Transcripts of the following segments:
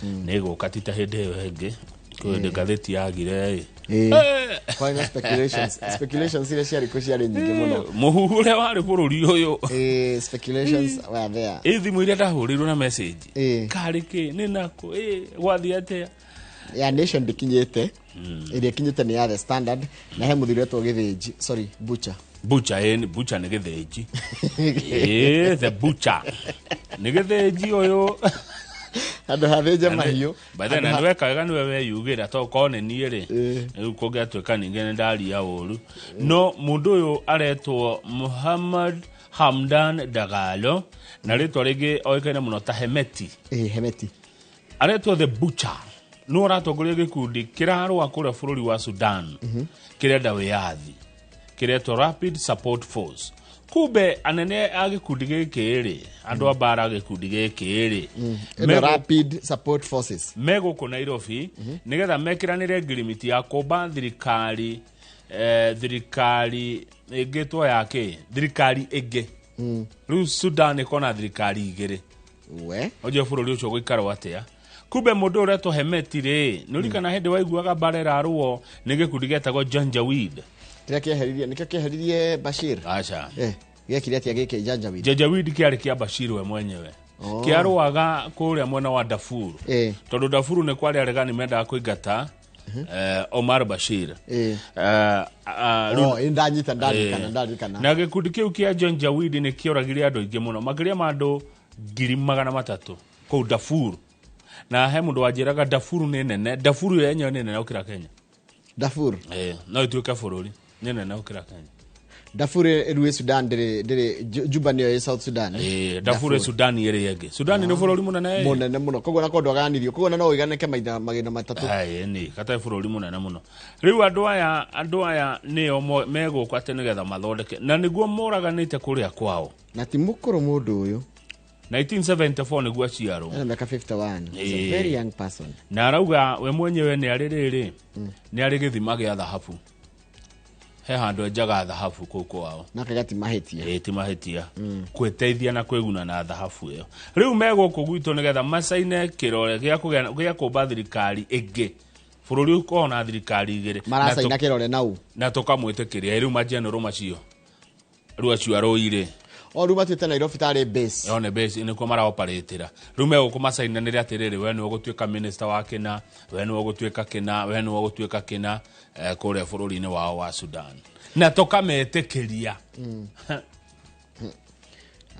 Nĩ ĩgũka ti ta hĩndĩ ĩyo ĩngĩ, kwĩ hĩndĩ ngathĩti yagire ĩ. Kwarĩ na speculations iria ciarĩ kuo ciarĩ nyingĩ mũno. Mũhuhu ũrĩa warĩ bũrũri ũyũ. Speculations were there. Ĩ thimũ iria ndahũrĩirwo na message. Karĩ kĩ nĩ nakũ ĩ gwathiĩ atĩa? Ya Nation ndĩkinyĩte, ĩrĩa ĩkinyĩte nĩ ya The Standard, na he mũthuri wetwo Gĩthĩnji, sorry, Butcher. Butcher, ĩ Butcher nĩ Gĩthĩnji, ĩ the Butcher nĩ Gĩthĩnji ũyũ. Handũ hathĩnje mahiũ. By the way, na nĩweka wega nĩwe weyugĩra, to korwo nĩ niĩ rĩ, rĩu kũngĩatuĩka ningĩ nĩ ndaria ũru. No mũndũ ũyũ aretwo Muhammad Hamdan Dagalo, na rĩtwa rĩngĩ oĩkaine mũno ta Hemeti. Hemeti. Aretwo the Butcher, nĩwe ũratongoria gĩkundi kĩrarũa kũrĩa bũrũri wa Sudan, kĩrenda wĩyathi, kĩretwo Rapid Support Force. Kumbe anene a gĩkundi gĩkĩ rĩ, andũ a mbara a gĩkundi gĩkĩ rĩ, Ĩno Rapid Support Forces. Me gũkũ Nairobi nĩgetha mekĩranĩre ngirimiti ya kũmba thirikari, thirikari ĩngĩtwo ya kĩ, thirikari ĩngĩ. Rĩu Sudan ĩkona thirikari igĩrĩ. We. Ũnjue bũrũri ũcio gũikarwo atĩa? Kumbe mũndũ ũyũ ũretwo Hemeti rĩ, nĩ ũririkana hĩndĩ waiguaga mbara ĩrarũo nĩ gĩkundi gĩetagwo Janjaweed? Kĩrĩa kĩeheririe, nĩkĩo kĩeheririe Bashir? Aca. Gĩekire atĩa gĩkĩ Janjaweed? Janjaweed kĩarĩ kĩa Bashir we mwenyewe. Oh. Kĩarũaga kũrĩa mwena wa Darfur. Tondũ Darfur nĩ kwarĩ aregani mendaga kũingata Omar Bashir. Oh, ndanyita, ndarikana, ndarikana. Na gĩkundi kĩu kĩa Janjaweed nĩ kĩoragire andũ aingĩ mũno, makĩria ma andũ 300,000 kũu Darfur. Na he mũndũ wanjĩraga Darfur nĩ nene, Darfur yo yenyewe nĩ nene gũkĩra Kenya. Darfur? No ĩtuĩke bũrũri, nĩ nene gũkĩra Kenya. Darfur ĩruĩ Sudan, ndĩrĩ Juba nĩyo ĩ South Sudan. Darfur ĩ Sudan ĩrĩa ĩngĩ. Sudan nĩ bũrũri mũnene. Mũnene mũno. Koguo na kũndũ aganirio, koguo na no ũiganĩke maita magana matatũ. Aye, nĩ gatarĩ bũrũri mũnene mũno. Rĩu andũ aya nĩo megũka atĩ nĩgetha mathondeke, na nĩguo moraganĩte kũrĩa kwao. Na ti mũkũrũ mũndũ ũyũ. 1974 nĩguo aciarwo. Ena mĩaka 51. He's a very young person. Na arauga we mwenyewe nĩ arĩ rĩrĩ, nĩ arĩ gĩthima gĩa thahabu, he handũ enjaga thahabu kũu kwao. Na akauga ti mahĩtia. Ĩ ti mahĩtia kwĩteithia na kwĩguna na thahabu ĩyo. Rĩu me gũkũ gwitũ nĩgetha macaine kĩrore gĩa gĩa kũmba thirikari ĩngĩ, bũrũri ũkorwo na thirikari igĩrĩ. Maracaina kĩrore nau. Na tũkamwĩtĩkĩria rĩu majenero macio, rĩu acio arũi rĩ. O rĩu matuĩte Nairobi tarĩ base. Yo nĩ base, nĩkuo maraoparĩtĩra. Rĩu megũkũ macainanĩre atĩrĩrĩ, we nĩwe ũgũtuĩka minister wa kĩna, we nĩwe ũgũtuĩka kĩna, we nĩwe ũgũtuĩka kĩna, kũrĩa bũrũri-inĩ wao wa Sudan, na tũkametĩkĩria.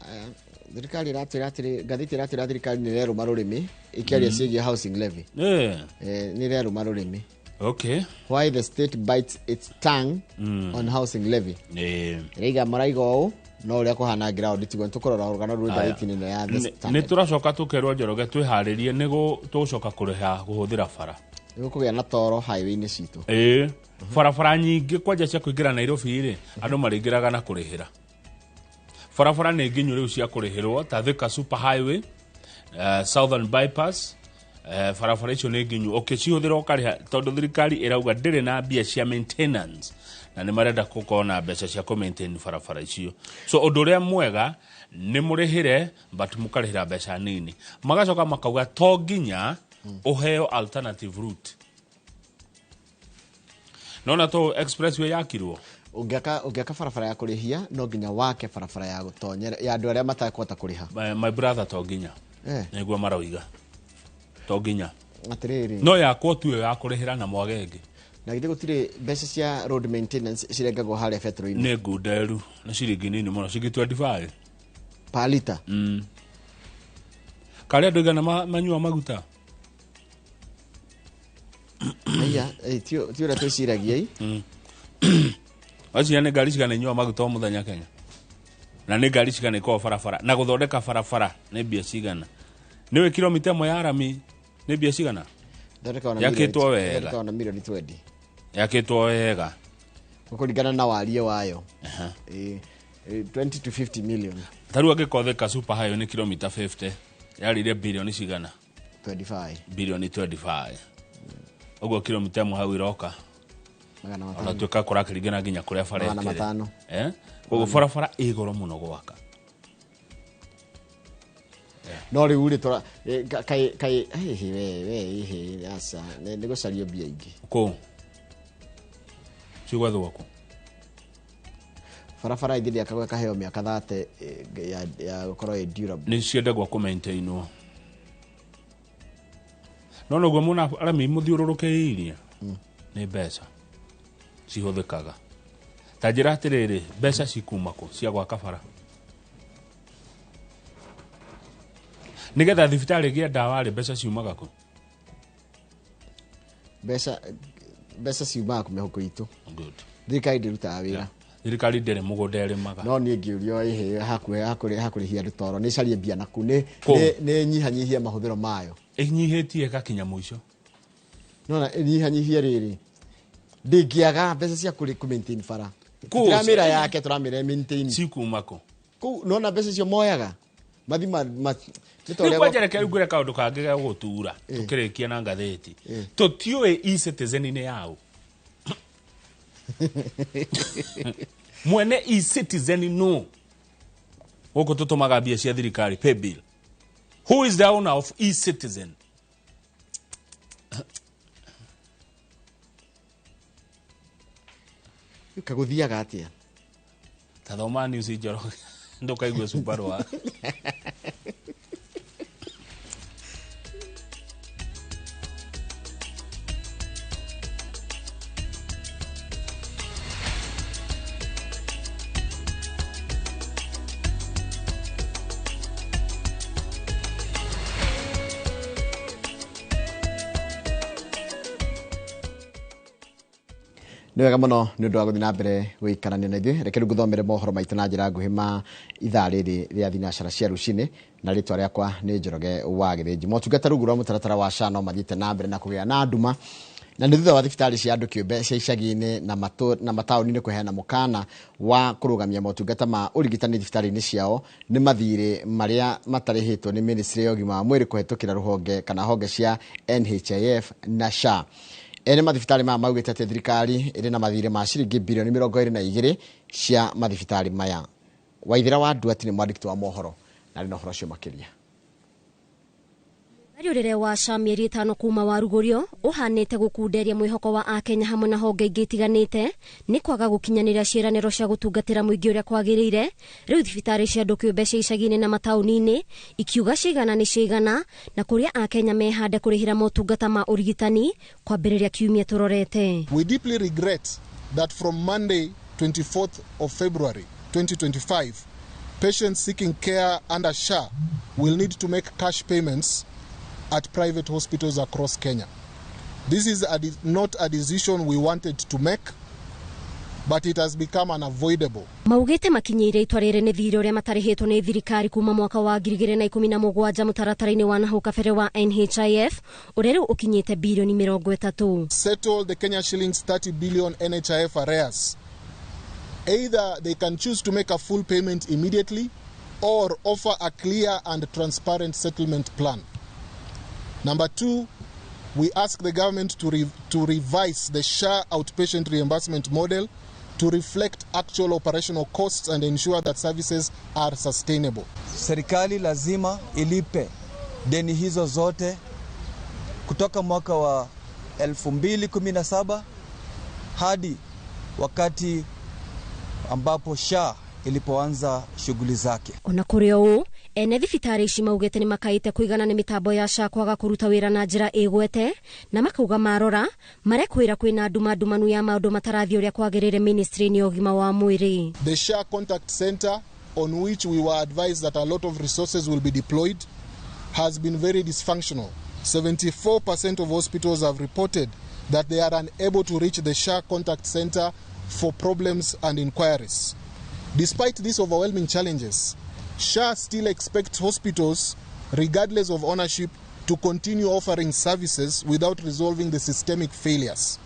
Aya, thirikari ĩratwĩra atĩrĩ, ngathĩti ĩratwĩra thirikari nĩ ĩrerũma rũrĩmĩ ĩkĩaria ciĩgiĩ housing levy. Nĩ ĩrerũma rũrĩmĩ. Why the state bites its tongue on housing levy. Ĩraiga maraiga ũũ, no ũrĩa kũhana ground tiguo. Nĩtũkũrora rũgano rũrĩ ngathĩti-inĩ ĩno ya The Nĩ Standard. tũracoka tũkerwo, Njoroge, twĩharĩrie nĩ tũgũcoka kũrĩha kũhũthĩra bara. Nĩ gũkũgĩa na toro highway-inĩ citũ. Ĩĩ, barabara nyingĩ kwanja cia kũingĩra Nairobi rĩ, andũ marĩingĩraga na kũrĩhĩra. Barabara nĩ nginyu rĩu cia kũrĩhĩrwo ta Thika Super Highway, Southern Bypass, barabara icio nĩ nginyu, ũkĩcihũthĩra ũkarĩha, tondũ thirikari ĩrauga ndĩrĩ na mbia cia maintenance na nĩ marenda gũkorwo na mbeca cia kũ maintain barabara icio. So ũndũ ũrĩa mwega nĩ mũrĩhĩre, but mũkarĩhĩra mbeca nini. Magacoka makauga to nginya ũheo alternative route. Nona to expressway yakirwo. Ũngĩaka barabara ya kũrĩhia, no nginya wake barabara ya gũtonyera ya andũ arĩa matakũhota kũrĩha. My brother, to nginya. Nĩguo maroiga to nginya. Atĩrĩrĩ. No yakwo tu ĩyo ya kũrĩhĩra na mwage ĩngĩ. Na githĩ gũtirĩ mbeca cia road maintenance cirengagwo harĩa betro-inĩ? Nĩ ngunderu, nĩ ciringi nini mũno, ciringi 25. Per liter? Karĩa andũ igana manyua maguta. Aya, ti ũrĩa twĩciragia ĩ. Waciria nĩ ngari cigana inyua maguta o mũthenya Kenya, na nĩ ngari cigana ikoragwo barabara, na gũthondeka barabara nĩ mbia cigana? Nĩũĩ kilomita ĩmwe ya rami nĩ mbia cigana? Thondekagwo na Yakĩtwo wega. Thondekagwo na mirioni 20. Yakĩtwo wega. Kũringana na wariĩ wayo. 20 to 50 million. Ta rĩu angĩkorwo Thika Super Highway nĩ kilomita 50, yarĩire bilioni cigana? 25. Bilioni 25. Ũguo kilomita ĩmwe hau iroka Magana ona matano. tuĩka kũrakĩringana nginya kũrĩa bara Magana ĩkĩrĩ. matano. Eh? Koguo barabara ĩ goro mũno gwaka. No rĩu rĩ tũra kaĩ kaĩ hihi we we hihi aca nĩ gũcario mbia ingĩ. Kũ cigwethwo kũ? Barabara ithĩ ndĩakagwo ĩkaheo mĩaka 30 ya gũkorwo ĩ durable. Nĩ ciendagwo kũmaintainwo. No noguo mũna arami mũthiũrũrũkĩirie nĩ mbeca cihũthĩkaga. Ta njĩra atĩrĩrĩ, mbeca cikuma kũ cia gwaka bara? Nĩgetha thibitarĩ ĩgĩe ndawa rĩ, mbeca ciumaga kũ? Mbeca ciumaga kũ mĩhuko itũ. Good. Thirikari ndĩrutaga wĩra. Thirikari ndĩrĩ mũgũnda ĩrĩmaga. No niĩ ngĩũrio ĩhĩ hakuhĩ hakũrĩhia andũ toro nĩ carie mbia naku nĩ nyihanyihie mahũthĩro mayo. Ĩnyihĩtie ĩgakinya mũico. Nona ĩnyihanyihie rĩrĩ ndĩngĩaga mbeca cia kũ maintain bara. Tũramĩra yake tũramĩra maintain. Cikuma kũ? Kũu nona mbeca icio moyaga. Mathi ma nĩ kwanja reke ngwĩre kaũndũ kangĩ ga gũgũtura tũkĩrĩkia na ngathĩti. Tũtiũĩ e-citizen nĩ yaũ. Mwene e-citizen no gũkũ tũtũmaga mbia cia thirikari pay bill. Who is the owner of e-citizen? Kagũthiaga atĩa? Ta thoma news Njoroge ndũkaigue Subaru. Nĩ wega mũno nĩ ũndũ wa gũthiĩ na mbere gũikarania na ithuĩ. Reke rĩu ngũthomere mohoro maitũ na njĩra nguhĩ ma ithaa rĩrĩ rĩa thinacara cia rũcinĩ, na rĩtwa rĩakwa nĩ Njoroge wa Gĩthĩnji. Motungata rungu rwa mũtaratara wa SHA no mathiĩte na mbere na kũgĩa na nduma, na nĩ thutha wa thibitarĩ cia andũ kĩũmbe cia icagi-inĩ na mataũni-inĩ kũheana mũkana wa kũrũgamia motungata ma ũrigitani thibitarĩ-inĩ ciao nĩ mathirĩ marĩa matarĩhĩtwo nĩ ministry ya ũgima wa mwĩrĩ kũhetũkĩra rũhonge kana honge cia NHIF na SHA. Ene mathibitarĩ maya maugĩte atĩ thirikari ĩrĩ na mathirĩ ma ciringi bilioni 22 cia mathibitarĩ maya. Waithĩra wa Nduati nĩ mwandĩki wa mohoro na arĩ na ũhoro ũcio makĩria. Mũrĩre wa SHA mĩeri 5 kuma warugũrio ũhanĩte gũkunderia mwĩhoko wa akenya hamwe na honge ingĩ itiganĩte nĩ kwaga gũkinyanĩria ciĩranĩro cia gũtungatĩra mũingĩ ũrĩa kwagĩrĩire. Rĩu thibitarĩ cia andũ kĩũmbe cia icagi-inĩ na mataũni-inĩ ikiuga cigana nĩ cigana na kũrĩa akenya mehande kũrĩhĩra motungata ma ũrigitani kwambĩrĩria kiumia tũrorete. We deeply regret that from Monday 24th of February 2025, patients seeking care under SHA will need to make cash payments at private hospitals across Kenya. This is not a decision we wanted to make, but it has become unavoidable. Maugĩte makinyĩire itua rĩrĩ nĩ thirĩ ũrĩa matarĩhĩtwo nĩ thirikari kuma mwaka wa 2017 mũtaratara-inĩ wa nahau kabere wa NHIF ũrĩa rĩu ũkinyĩte bilioni 30. Settle the Kenya shillings 30 billion NHIF arrears. Either they can choose to make a full payment immediately or offer a clear and transparent settlement plan. Number two, we ask the government to revise the SHA outpatient reimbursement model to reflect actual operational costs and ensure that services are sustainable. Serikali lazima ilipe deni hizo zote kutoka mwaka wa 2017 hadi wakati ambapo SHA ilipoanza shughuli zake. Ona kũrĩ ũũ, ene thibitarĩ ici maugĩte nĩ makaĩte kũigana nĩ mĩtambo ya SHA kwaga kũruta wĩra na njĩra ĩgwete, na makauga marora marekwĩra kwĩna nduma ndumanu ya maũndũ matarathiĩ ũrĩa kwagĩrĩire ministry-inĩ ya ũgima wa mwĩrĩ. The SHA contact center, on which we were advised that a lot of resources will be deployed, has been very dysfunctional. 74% of hospitals have reported that they are unable to reach the SHA contact center for problems and inquiries. Despite these overwhelming challenges, SHA still expects hospitals, regardless of ownership, to continue offering services without resolving the systemic failures.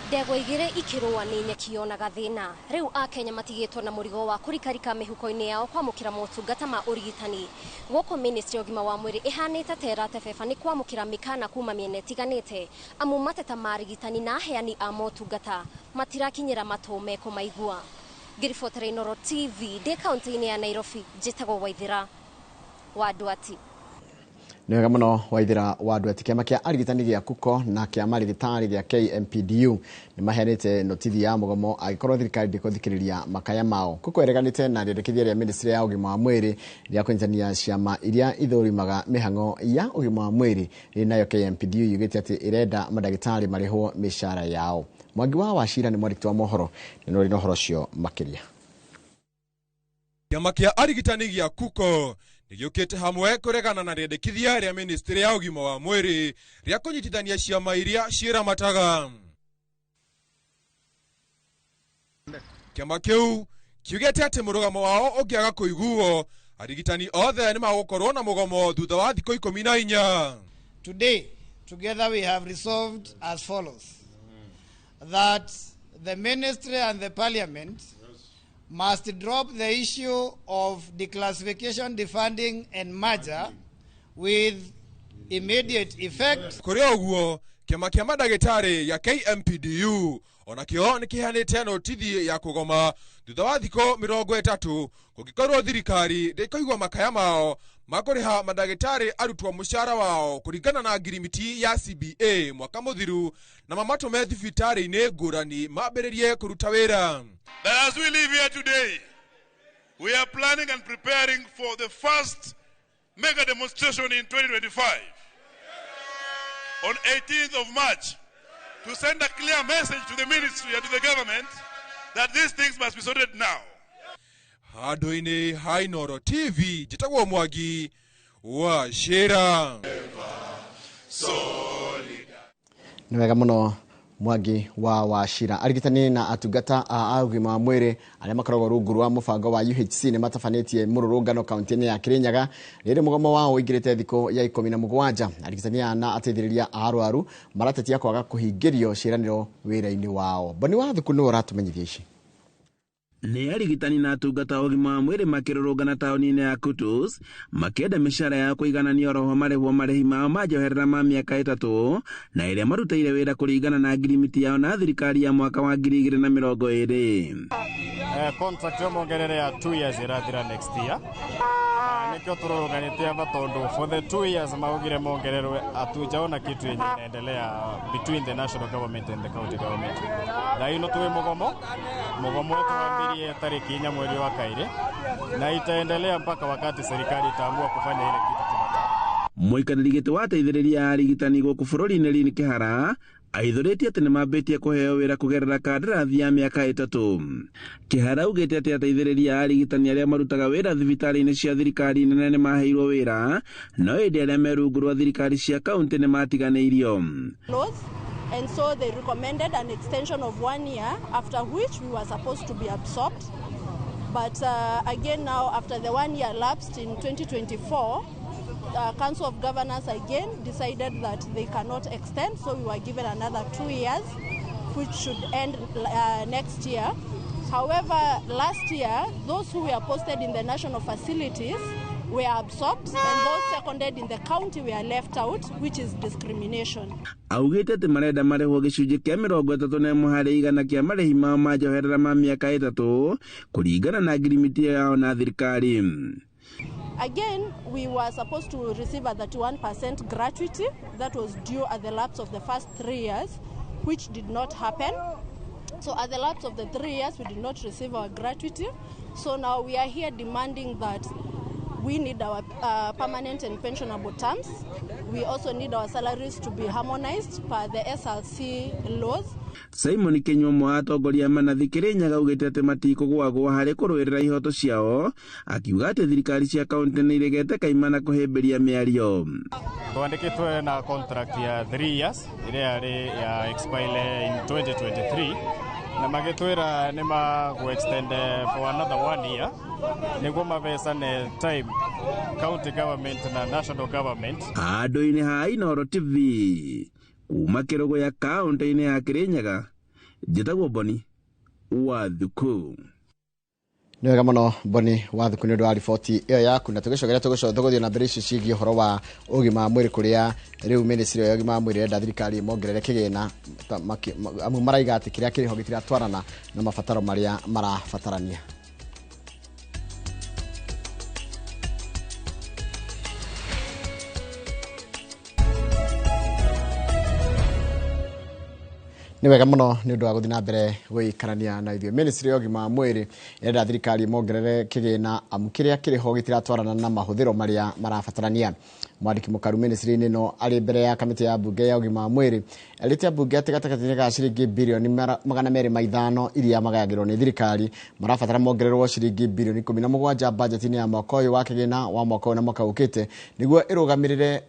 Ndegwa igĩrĩ ikĩrũa nĩ nyeki yonaga thĩna. Rĩu akenya matigĩtwo na mũrigo wa kũrikarika mĩhuko-inĩ yao kwamũkĩra motungata ma ũrigitani. Gũkũ ministry ya ũgima wa mwĩrĩ ĩhanĩte ta ĩratebeba nĩ kwamũkĩra mĩkana kuma mĩena ĩtiganĩte, amu mateta ma arigitani na aheani a motungata matirakinyĩra matũ mekũmaigua. Ngĩribotera Inooro TV ndĩ kaunti-inĩ ya Nairobi, njĩtagwo Waithĩra wa Nduati. Nĩ wega mũno Waithĩra wa andũ ati kĩama kĩa arigitani gĩa KUKO na kĩa marigitari gĩa KMPDU nĩ maheanĩte notithi ya mũgomo angĩkorwo thirikari ndĩkũthikĩrĩria makaya mao. KUKO ĩreganĩte na rĩendekithia rĩa ministry ya ũgima wa mwĩrĩ rĩa kũnyitania ciama iria ithũrimaga mĩhang'o ya ũgima wa mwĩrĩ. Rĩ nayo KMPDU yugĩte atĩ ĩrenda mandagĩtarĩ marĩhwo mĩcara yao. Mwangi wa Wachira nĩ mwandĩki wa mohoro na nĩ ũrĩ na ũhoro ũcio makĩria. Kĩama kĩa arigitani gĩa KUKO nĩgĩũkĩte hamwe kũregana na rĩendekithia rĩa ministry ya ũgima wa mwĩrĩ rĩa kũnyitithania ciama iria ciĩramataga. Kĩama kĩu kiugĩte atĩ mũrũgamo wao ũngĩaga kũiguo, arigitani othe nĩ magũkorwo na mũgomo thutha wa thikũ 14. Today, together we have resolved as follows: that the ministry and the parliament must drop the issue of declassification, defunding and merger with immediate effect. Kũrĩ ũguo, kĩama kĩa mandagĩtarĩ ya KMPDU onakĩo nĩkĩheanĩte notithi ya kũgoma thutha wa thikũ 30 kũngĩkorwo thirikari ndĩkũigua makaya mao makũrĩha mandagĩtarĩ arutwo mũcara wao kũringana na ngirimiti ya CBA mwaka mũthiru na mamatũme thibitarĩ-inĩ ngũrani mambĩrĩrie kũruta wĩra. That as we live here today, we are planning and preparing for the first mega demonstration in 2025 on 18th of March to send a clear message to the ministry and to the government that these things must be sorted now. Handũ-inĩ ha Inooro TV, njĩtagwo Mwangi wa Shira. Nĩ wega mũno Mwangi wa Wachira. Arigitani na atungata a ũgima wa mwĩrĩ arĩa makoragwo rungu rwa mũbango wa UHC nĩ matabanĩtie mũrũrũngano kaunti-inĩ ya Kirinyaga rĩrĩ mũgomo wao ũingĩrĩte thikũ ya 17. Arigitani aya na ateithĩrĩria a arwaru maratetia kwaga kũhingĩrio ciĩranĩro wĩra-inĩ wao. Boni wa Thuku nĩwe ũratũmenyithia ici. Nĩ arigitani na atungata a ũgima wa mwĩrĩ makĩrũrũngana taũni-inĩ ya Kutus makĩenda mĩcara yao kũigananio oroho marĩhwo marĩhi mao ma njoherera ma mĩaka 3 na ĩrĩa marutĩire wĩra kũringana na ngirimiti yao na thirikari ya mwaka wa 2020. Contract yo mongerere ya 2 years irathira next year. Nikio turũrũnganĩte ava tondũ for the 2 years maugire mongererwe hatujaona kitu yenye inaendelea between the national government and the county government. Na ino tuwe mũgomo wetu wambirie tariki 4 mweri wa 2 na itaendelea mpaka wakati serikali itaamua kufanya ile kitu tunataka. Mũikarĩri gĩtĩ wa ateithĩrĩria arigitani gũkũ bũrũri-inĩ Lynn Kĩhara aithũrĩtie atĩ nĩmambĩtie kũheo wĩra kũgerera kandarathi ya mĩaka 3. Kĩhara augĩte atĩ ateithĩrĩria arigitani arĩa marutaga wĩra thibitarĩ-inĩ cia thirikari nene nĩmaheirwo wĩra, no ĩndĩ arĩa me rungu rwa thirikari cia kaunti nĩmatiganĩirio. And so they recommended an extension of 1 year, after which we were supposed to be absorbed. But again now, after the 1 year lapsed in 2024, the Council of Governors again decided that they cannot extend, so we were given another 2 years, which should end next year. However, last year, those who were posted in the national facilities were absorbed, and those seconded in the county were left out, which is discrimination. Augĩte atĩ marenda marĩhwo gĩcunjĩ kĩa 31 harĩ igana kĩa marĩhi mao ma njoherera ma mĩaka 3 kũringana na ngirimiti yao na thirikari. Again, we were supposed to receive a 31% gratuity that was due at the lapse of the first 3 years, which did not happen. So at the lapse of the 3 years, we did not receive our gratuity. So now we are here demanding that we need our permanent and pensionable terms. We also need our salaries to be harmonized per the SLC laws. Simon Kinyua mwa atongoria manathi Kirinyaga augĩte atĩ matikũgwagwo harĩ kũrũĩrĩra ihoto ciao, akiuga atĩ thirikari cia kaunti nĩ iregete kaimana kũhĩmbĩria mĩario. Twandĩkĩtwe na contract ya 3 years ĩrĩa yarĩ ya expire in 2023 na magĩtwĩra nĩ magũ extend for another 1 year nĩguo mabecane time county government na national government. Handũ-inĩ ha Inooro TV kuma Kĩrũgũya kaunti-inĩ ya Kirinyaga, njĩtagwo Boni wa Thuku. Nĩ wega mũno Boni wa Thuku nĩ ũndũ wa riboti ĩyo yaku, na tũgĩcokera tũgũthiĩ na mbere ici ciĩgiĩ ũhoro wa ũgima wa mwĩrĩ kũrĩa rĩu ministry ya ũgima wa mwĩrĩ ĩrenda thirikari mongerere kĩgĩna, amwe maraiga atĩ kĩrĩa kĩrĩho gĩtiratwarana na mabataro marĩa marabatarania. Nĩ wega mũno nĩ ũndũ wa gũthiĩ na mbere gũikarania na ithuĩ. Ministry ya ũgima wa mwĩrĩ ĩrenda thirikari ĩmongerere kĩgĩna amu kĩrĩa kĩrĩ ho gĩtiratwarana na mahũthĩro marĩa marabatarania. Mwandĩki mũkaru ministry-inĩ ĩno arĩ mbere ya kamĩtĩ ya mbunge ya ũgima wa mwĩrĩ erĩte ambunge atĩ gatagatĩ-inĩ ga ciringi birioni 205 iria magayagĩrwo nĩ thirikari marabatara mongererwo ciringi birioni 17 bajeti-inĩ ya mwaka ũyũ wa kĩgĩna wa mwaka ũyũ na mwaka ũkĩte nĩguo ĩrũgamĩrĩre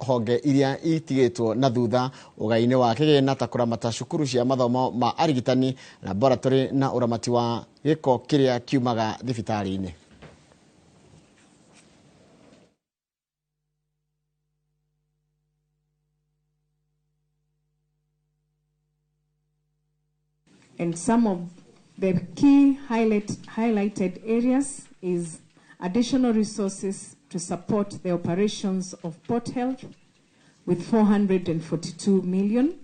honge iria itigĩtwo na thutha ũgai-inĩ wa kĩgĩna ta kũramata cukuru cia mathomo ma arigitani, laboratory na ũramati wa gĩko kĩrĩa kiumaga thibitarĩ-inĩ. And some of the key highlighted areas is additional resources to support the operations of Port Health with 442 million,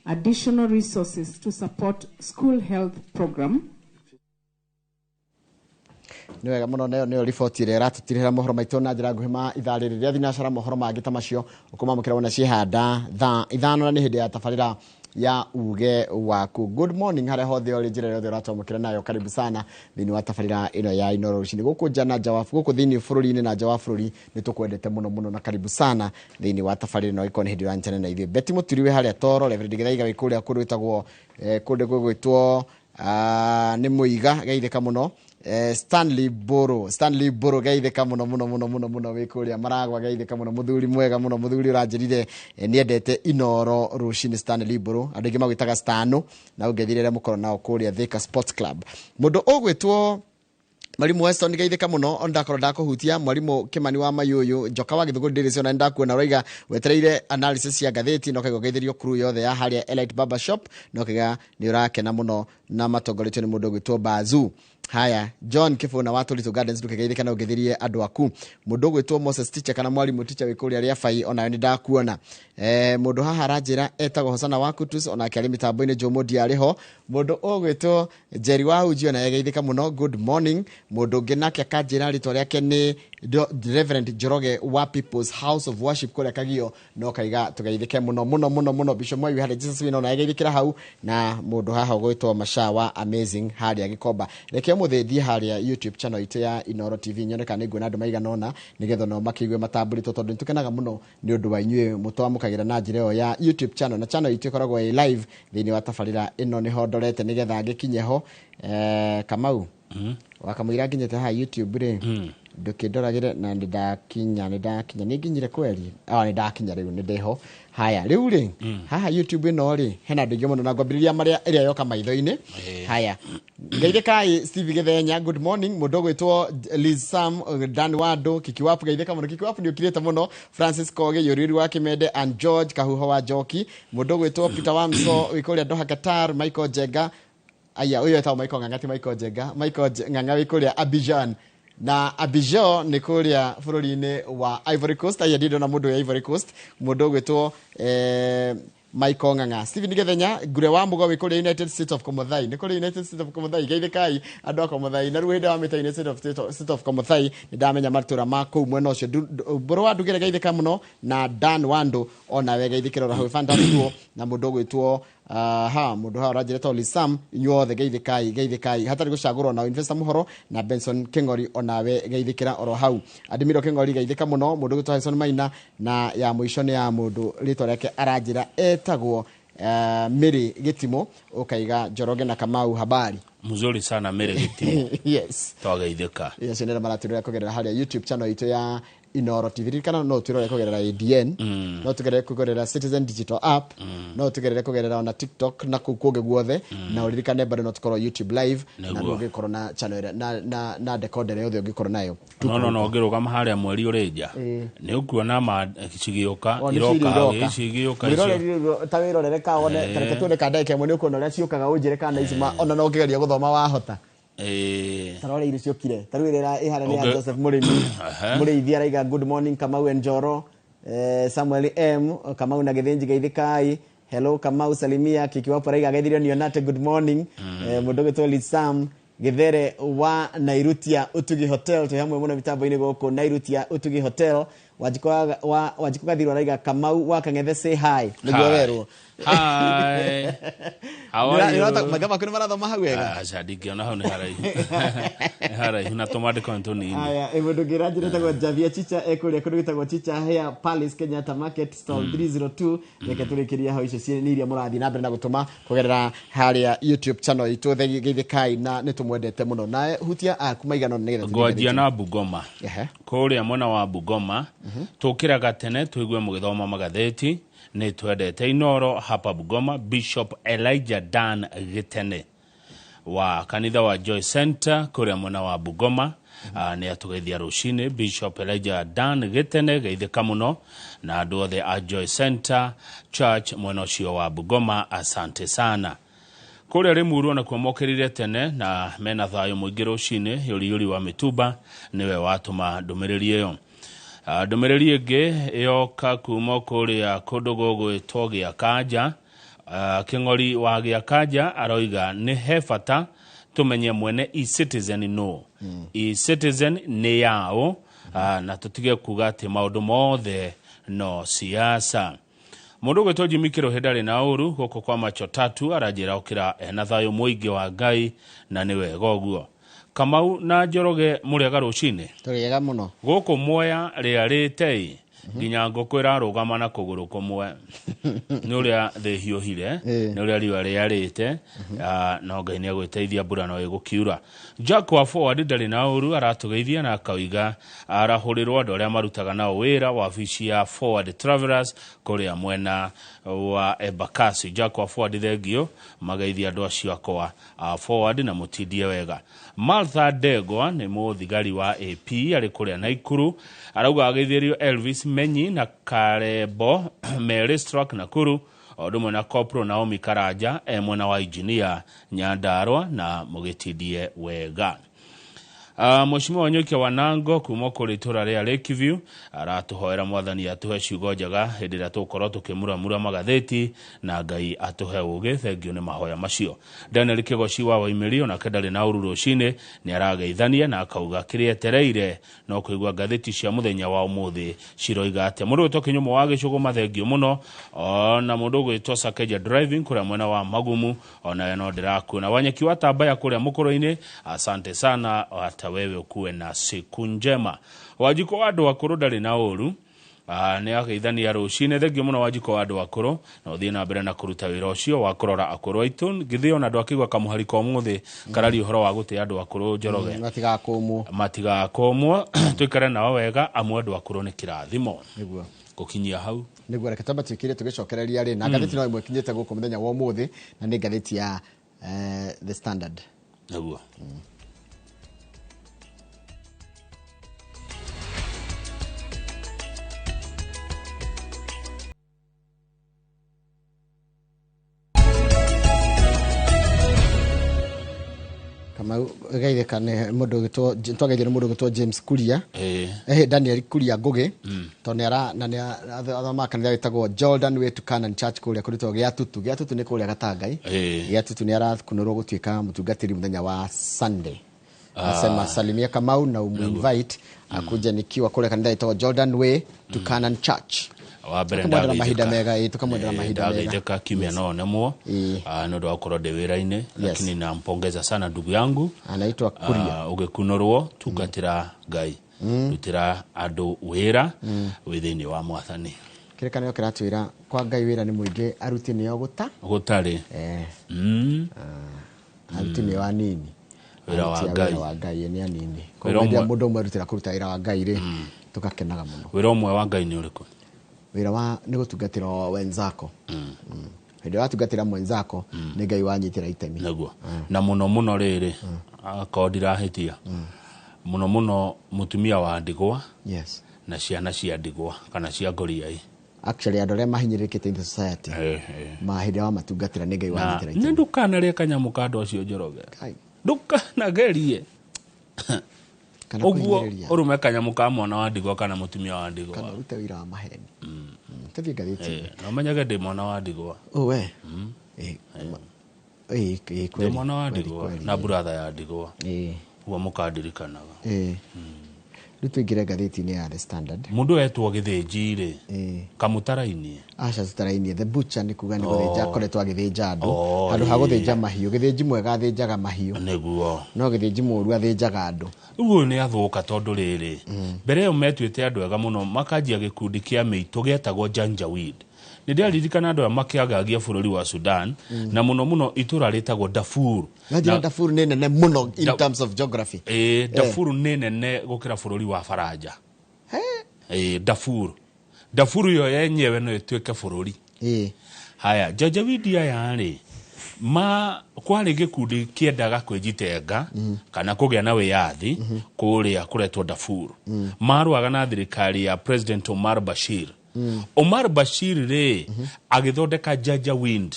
additional resources to support school health program. Nĩ wega mũno, nayo nĩyo riboti ĩrĩa ĩratũtirĩra mohoro maitũ na njĩra nguhĩ ma ithaa rĩrĩ rĩa thinacara. Mohoro mangĩ ta macio ũkũmamũkĩra wona ciĩhanda thaa 5 na nĩ hĩndĩ ya tabarĩra ya uge waku. Good morning harĩa hothe ũrĩ, njĩra yothe ũratwamũkĩra nayo, karibu sana thĩinĩ wa tabarĩra ĩno ya Inooro rũcinĩ gũkũ nja na nja wa gũkũ thĩinĩ bũrũri-inĩ na nja wa bũrũri. Nĩ tũkwendete mũno mũno na karibu sana thĩinĩ wa tabarĩra ĩno ĩkorwo nĩ hĩndĩ ũranyitanĩra na ithuĩ. Betty Mũturi wĩ harĩa Toro, Reverend Gĩthaiga wĩ kũrĩa kũndũ gwĩtagwo kũndũ gwĩtwo nĩ Mũiga, geithĩka mũno. Stanley Boro geithĩka mũno mũno mũno mũno mũno wĩ kũrĩa Maragwa, geithĩka mũno, mũthuri mwega mũno, mũthuri ũranjĩrire nĩendete Inooro rũcinĩ. Stanley Boro, andũ aingĩ magwĩtaga Stano, na ũngethire arĩa mũkorwo nao kũrĩa Thika Sports Club. Mũndũ ũgwĩtwo Mwalimu Weston geithĩka mũno, ona ndakorwo ndakũhutia. Mwalimu Kimani wa Mayũyũ, Njoka wa Gĩthũngũri ndĩrĩ ciona, ndakuona ũraiga wetereire analysis cia ngathĩti, no kaigua ngeithĩrio crew yothe ya harĩa Elite Barber Shop, no kaiga nĩ ũrakena mũno na matongoretio nĩ mũndũ ũgwĩtwo Bazu. Haya, John Kĩbũna wa Tũritũ Gardens, ndũkĩgeithĩka na ũngĩthirie andũ aku. Mũndũ ũgwĩtwo Moses Teacher kana mwarimũ teacher wĩ kũrĩa Rĩabai, onawe nĩ ndakuona. Mũndũ haha aranjĩra etagwo Hosana wa Kutus, onake arĩ mĩtambo-inĩ, Jomo ndiarĩ ho. Mũndũ ũgwĩtwo Jerry wa Hunji, onawe geithĩka mũno, good morning. Mũndũ ũngĩ nake akanjĩra rĩtwa rĩake nĩ Reverend Njoroge wa People's House of Worship kũrĩa Kagio, no kaiga tũgeithĩke mũno mũno mũno mũno. Bishop Moi harĩa Jesus wina, onawe geithĩkĩra hau. Na mũndũ haha ũgwĩtwo Masha wa Amazing harĩa Gĩkomba. Reke ũmũthĩ thiĩ harĩa YouTube channel itũ ya Inooro TV nyone kana nĩnguona andũ maigana ũna nĩgetha nao makĩigue matambũrĩtwo, tondũ nĩtũkenaga mũno nĩ ũndũ wa inyuĩ mũtwamũkagĩra na njĩra ĩyo ya YouTube channel, na channel itũ ĩkoragwo ĩ live thĩinĩ wa tabarĩra ĩno. Nĩho ndorete nĩgetha ngĩkinye ho. Kamau wakamũira nginyĩte haha YouTube rĩ, ndũkĩndoragĩre na nĩndakinya nĩ nginyire kweri, nĩndakinya rĩu, nĩ ndĩho. Haya rĩu rĩ, haha YouTube ĩno rĩ, hena andũ aingĩ mũno na ngwambĩrĩria marĩa ĩrĩa yoka maitho-inĩ. Haya, ngeithĩkai Steve Gĩthenya, good morning. Mũndũ ũgwĩtwo Liz Sam, Dan Wando, Kikiwapu, geithĩka mũno. Kikiwapu nĩ ũkirĩte mũno. Francis Koge, Yũrĩru wa Kĩmende and George Kahuho wa Njoki. Mũndũ ũgwĩtwo Peter Wamso wĩ kũrĩa Doha Qatar. Michael Jenga, aya ũyũ etagwo Michael Ng'ang'a, ti Michael Jenga, Michael Ng'ang'a wĩ kũrĩa Abidjan, na Abidjan nĩ kũrĩa bũrũri-inĩ wa Ivory Coast. Aya ndĩndona mũndũ wa Ivory Coast, mũndũ ũgwĩtwo Michael Ng'ang'a. Stephen Gĩthenya Ngure wa Mũgo wĩ kũrĩa United States of Komothai, nĩ kũrĩa United States of Komothai, geithĩkai andũ a Komothai. Na rĩu hĩndĩ wa mĩta United States of Komothai nĩ ndamenya matũra ma kũu mwena ũcio. Mbũrũ wa Ndugĩre, geithĩka mũno, na Dan Wando onawe geithĩkĩra oro hau, Fantastic. Na mũndũ ũgwĩtwo ha mũndũ haha ũranjĩra ta Sam, inyuothe geithĩkai, geithĩkai hatarĩ gũcagũrwo. Na Investor Mũhoro na Benson Kĩng'ori onawe geithĩkĩra oro hau. Adimiro Kĩng'ori, geithĩka mũno. Mũndũ ũgwĩtwo Harrison Maina, na ya mũico nĩ ya mũndũ rĩtwa rĩake aranjĩra etagwo Mary Gĩtimo, ũkaiga Njoroge na Kamau habari. Mzuri sana Mary Gĩtimo. Yes. Twageithĩka. Yes, nĩ maratwĩrora kũgerera harĩa YouTube channel itũ ya Inooro TV. Ririkana no twĩrore kũgerera ADN, no tũgerere kũgerera Citizen Digital App, no tũgerere kũgerera ona TikTok na kũu kũngĩ guothe, na ũririkane bado no tũkorwo YouTube live na Nĩguo. ũngĩkorwo na channel ĩrĩa na decoder yothe ũngĩkorwo nayo. No ũngĩrũgama harĩa mweri ũrĩ nja nĩ ũkuona ma cigĩũka O, nĩ ciiri iroka iroka. ici igĩũka icio. Mwĩroreri ta wĩrorere ka wone, tareke tuone ka ndagĩka ĩmwe nĩ ũkuona ũrĩa ciũkaga, ũnjĩre kana ici ona no ũngĩgeria gũthoma wahota. Tarore irio ciokire, ta rĩu ĩrĩa ĩhana nĩ ya Joseph Mũrĩmi Mũrĩithi, araiga good morning Kamau and Njoro. Samuel M Kamau na Gĩthĩnji, geithĩkai. Hello Kamau, salimia Kikiwapo, araiga geithirio nionate, good morning. Mũndũ ũgĩtwo Liz Sam Gĩthere wa Nairutia Utugi Hotel, twĩ hamwe mũno mĩtambo-inĩ gũkũ Nairutia Utugi Hotel. Wanjikũ Gathiru araiga Kamau wa Kang'ethe say hi nĩguo werwo. Hi. How are you? Maitho maku nĩ marathoma hau wega? Aca ndingĩona hau nĩ haraihu. Nĩ haraihu na tũmandĩko nĩ tũnini. Aya, mũndũ ũngĩ ũranjĩra etagwo Javia Chicha ekũrĩa kũndũ gwĩtagwo Chicha Hair Palace Kenyatta Market stall 302. Reke tũrĩkĩrie hau, icio nĩ iria mũrathiĩ na mbere na gũtũma kũgerera harĩa YouTube channel itũ. Geithĩkai na nĩ tũmwendete mũno. Nawe hutia aku maigana ũna nĩgetha tũthiĩ Ngwanjia ngathĩti. Na Bungoma. Kũrĩa mwena wa Bungoma tũkĩraga tene tũigue mũgĩthoma magathĩti, nĩ twendete Inoro hapa Bungoma. Bishop Elijah Dan Gĩtene wa kanitha wa Joy Center kũrĩa mwena wa Bungoma nĩ atũgeithia rũcinĩ. Bishop Elijah Dan Gĩtene, geithĩka mũno na andũ othe a Joy Center Church mwena ũcio wa Bungoma, asante sana. Kũrĩa Rĩmuru onakuo mokĩrire tene na mena thayũ mũingĩ rũcinĩ. Yũriyũri wa mĩtumba nĩwe watũma ndũmĩrĩri ĩyo. Ndũmĩrĩri ĩngĩ yoka kuma kũrĩa kũndũ gũgwĩtwo Gĩakanja. Kĩng'ori wa Gĩakanja aroiga nĩ he bata tũmenye mwene eCitizen no eCitizen nĩ yaũ, na tũtige kuga atĩ maũndũ mothe no siasa. Mũndũ ũgwĩtwo Jimmy Kĩrũhĩ ndarĩ na ũru gũkũ kwa macho tatu aranjĩra ũkĩra ena thayũ mũingĩ wa Ngai na nĩ wega ũguo. Kamau na Njoroge, mũrĩega rũcinĩ? Tũrĩega mũno. Gũkũ Mwea rĩarĩte nginya ngũkũ ĩrarũgama na kũgũrũ kũmwe nĩ ũrĩa thĩ hiũhire, nĩ ũrĩa riũa rĩarĩte. No Ngai nĩ agwĩteithia, mbura no ĩgũkiura. Jack wa Forward ndarĩ na ũru, aratũgeithia na akauiga arahũrĩrwo andũ arĩa marutaga nao wĩra wabici ya Forward Travelers kũrĩa mwena wa Embakasi. Jack wa Forward, thengio, mageithia andũ acio akwa a Forward na mũtindie wega. Martha Ndegwa nĩ mũthigari wa AP arĩ kũrĩa Naikuru, arauga ageithĩrio Elvis Menyi na Karembo Mary Struck Nakuru, o ũndũ ũmwe na Corporal Naomi Karanja e mwena wa Engineer Nyandarua, na mũgĩtindie wega. Mheshimiwa Wanyoike Wanango kuma kũrĩ itũra rĩa Lakeview aratũhoera Mwathani atũhe ciugo njega hĩndĩ ĩrĩa tũgũkorwo tũkĩmuramura magathĩti na Ngai atũhe ũgĩ. Thengio nĩ mahoya macio. Daniel Kĩgoci wa Waimĩri onake ndarĩ na ũru rũcinĩ, nĩ arageithania na akauga kĩrĩa etereire no kũigua ngathĩti cia mũthenya wa ũmũthĩ ciroiga atĩa. Mũndũ ũgwĩtwo Kĩnyũmũ wa Gĩcũgũma, thengio mũno. Ona mũndũ ũgwĩtwo Sakeja Driving kũrĩa mwena wa Magumu onawe no ndĩrakuona. Wanyeki wa Tambaya kũrĩa Mũkũrũ-inĩ, asante sana, hata wewe ukuwe na siku njema. Wanjikũ wa andũ akũrũ ndarĩ na ũru, nĩ ageithania rũcinĩ. Thengio mũno Wanjikũ wa andũ akũrũ, na ũthiĩ na mbere na kũruta wĩra ũcio wa kũrora akũrũ aitũ. Githĩ ona andũ akĩigua kamũhari ka ũmũthĩ kararia ũhoro wa gũtĩa andũ akũrũ, Njoroge? Matigakũmwo. Matigakũmwo, tũikare nao wega, amu andũ akũrũ nĩ kĩrathimo. Nĩguo. Gũkinyia hau. Nĩguo, reke twambe twĩkire tũgĩcokereria rĩ na ngathĩti no ĩmwe ĩkinyĩte gũkũ mũthenya wa ũmũthĩ, na nĩ ngathĩti ya The Standard. Nĩguo. Kamau, geithĩka nĩ mũndũ ũgĩtwo, twageithio nĩ mũndũ ũgĩtwo James Kuria, Daniel Kuria Ngugi, tondũ nĩ ara na nĩ athomaga kanitha wĩtagwo Jordan Way to Canaan Church kũrĩa kũrĩtwo Gĩatutu. Gĩatutu nĩ kũrĩa Gatangai. Gĩatutu nĩ arakunũrwo gũtuĩka mũtungatĩri mũthenya wa Sunday. Asema salimia Kamau na umuinvite akuje nikiwa kũrĩa kanitha ĩtagwo Jordan Way to Canaan Church. Wa mbere Tũkamwendera mahinda mega, tũkamwendera mahinda mega. Ndageithĩka kiumia no nemwo nĩ ũndũ wa gũkorwo ndĩ wĩra-inĩ, lakini nampongeza sana ndugu yangu. Anaitwa Kuria. Ũgĩkunũrwo, tungatĩra Ngai, rutĩra andũ wĩra wĩ thĩinĩ wa Mwathani. Kĩrĩkanĩro kĩratwĩra kwa Ngai wĩra nĩ mũingĩ, aruti nĩo gũta gũtarĩ. Aruti nĩo anini. Wĩra wa Aruti a Ngai. Wĩra wa Ngai nĩ anini. Wĩra Koguo hĩndĩ ĩrĩa ũmwe- mũndũ ũmwe arutĩra kũruta wĩra wa Ngai rĩ, tũgakenaga mũno. Wĩra ũmwe wa Ngai nĩ ũrĩkũ? Wĩra wa nĩ gũtungatĩra wenzako. Hĩndĩ ĩrĩa watungatĩra mwenzako, nĩ Ngai wanyitĩra itemi. Nĩguo, na mũno mũno rĩrĩ, akorwo ndirahĩtia, mũno mũno mũtumia wa ndigwa na ciana cia ndigwa kana cia ngoriai. Actually andũ arĩa mahinyĩrĩrĩkĩte in the society, ma hĩndĩ ĩrĩa wamatungatĩra nĩ Ngai Na wanyitĩra nĩ itemi. ndũkanarĩe kanyamũ ka andũ acio, Njoroge. Kai. Ndũkanagerie Kana ũguo kũhinyĩrĩria. ũrume kanyamũ ka mwana wa ndigwa kana mũtumia wa ndigwa. Kana ũrute wĩra wa maheni. Tũthiĩ ngathĩti. Na ũmenyage ndĩ mwana wa ndigwa. Oh, we. Ndĩ Kweli, mwana wa kweli, ndigwa kweli. na buratha ya ndigwa, ũguo mũkandirikanaga. Rĩu tũingĩre ngathĩti-inĩ ya The Standard. Mũndũ wetwo gĩthĩnji rĩ, kamũtaraini? Aca, tutarainie. The butcher nĩ kuga nĩ gũthĩnja, akoretwo agĩthĩnja andũ handũ ha gũthĩnja mahiũ. Gĩthĩnji mwega athĩnjaga mahiũ, no gĩthĩnji mũũru athĩnjaga andũ. Rĩu ũyũ nĩ athũka, tondũ rĩrĩ, mbere ĩyo metuĩte andũ ega mũno, makanjia gĩkundi kĩa mĩitũ gĩetagwo Janjaweed. Nĩ ndĩraririkana andũ aya makĩagagia bũrũri wa Sudan, na mũno mũno itũra rĩtagwo Darfur. Na njĩra Darfur nĩ nene mũno in terms of geography. Ĩĩ, Darfur nĩ nene gũkĩra bũrũri wa Faranja. Ĩĩ, Darfur ĩyo yenyewe no ĩtuĩke bũrũri. Haya, Janjaweed aya rĩ, ma kwarĩ gĩkundi kĩendaga kwĩjitenga kana kũgĩa na wĩyathi kũrĩa kũretwo Darfur. Marũaga na thirikari ya President Omar Bashir. Omar Bashir rĩ, agĩthondeka Janjaweed.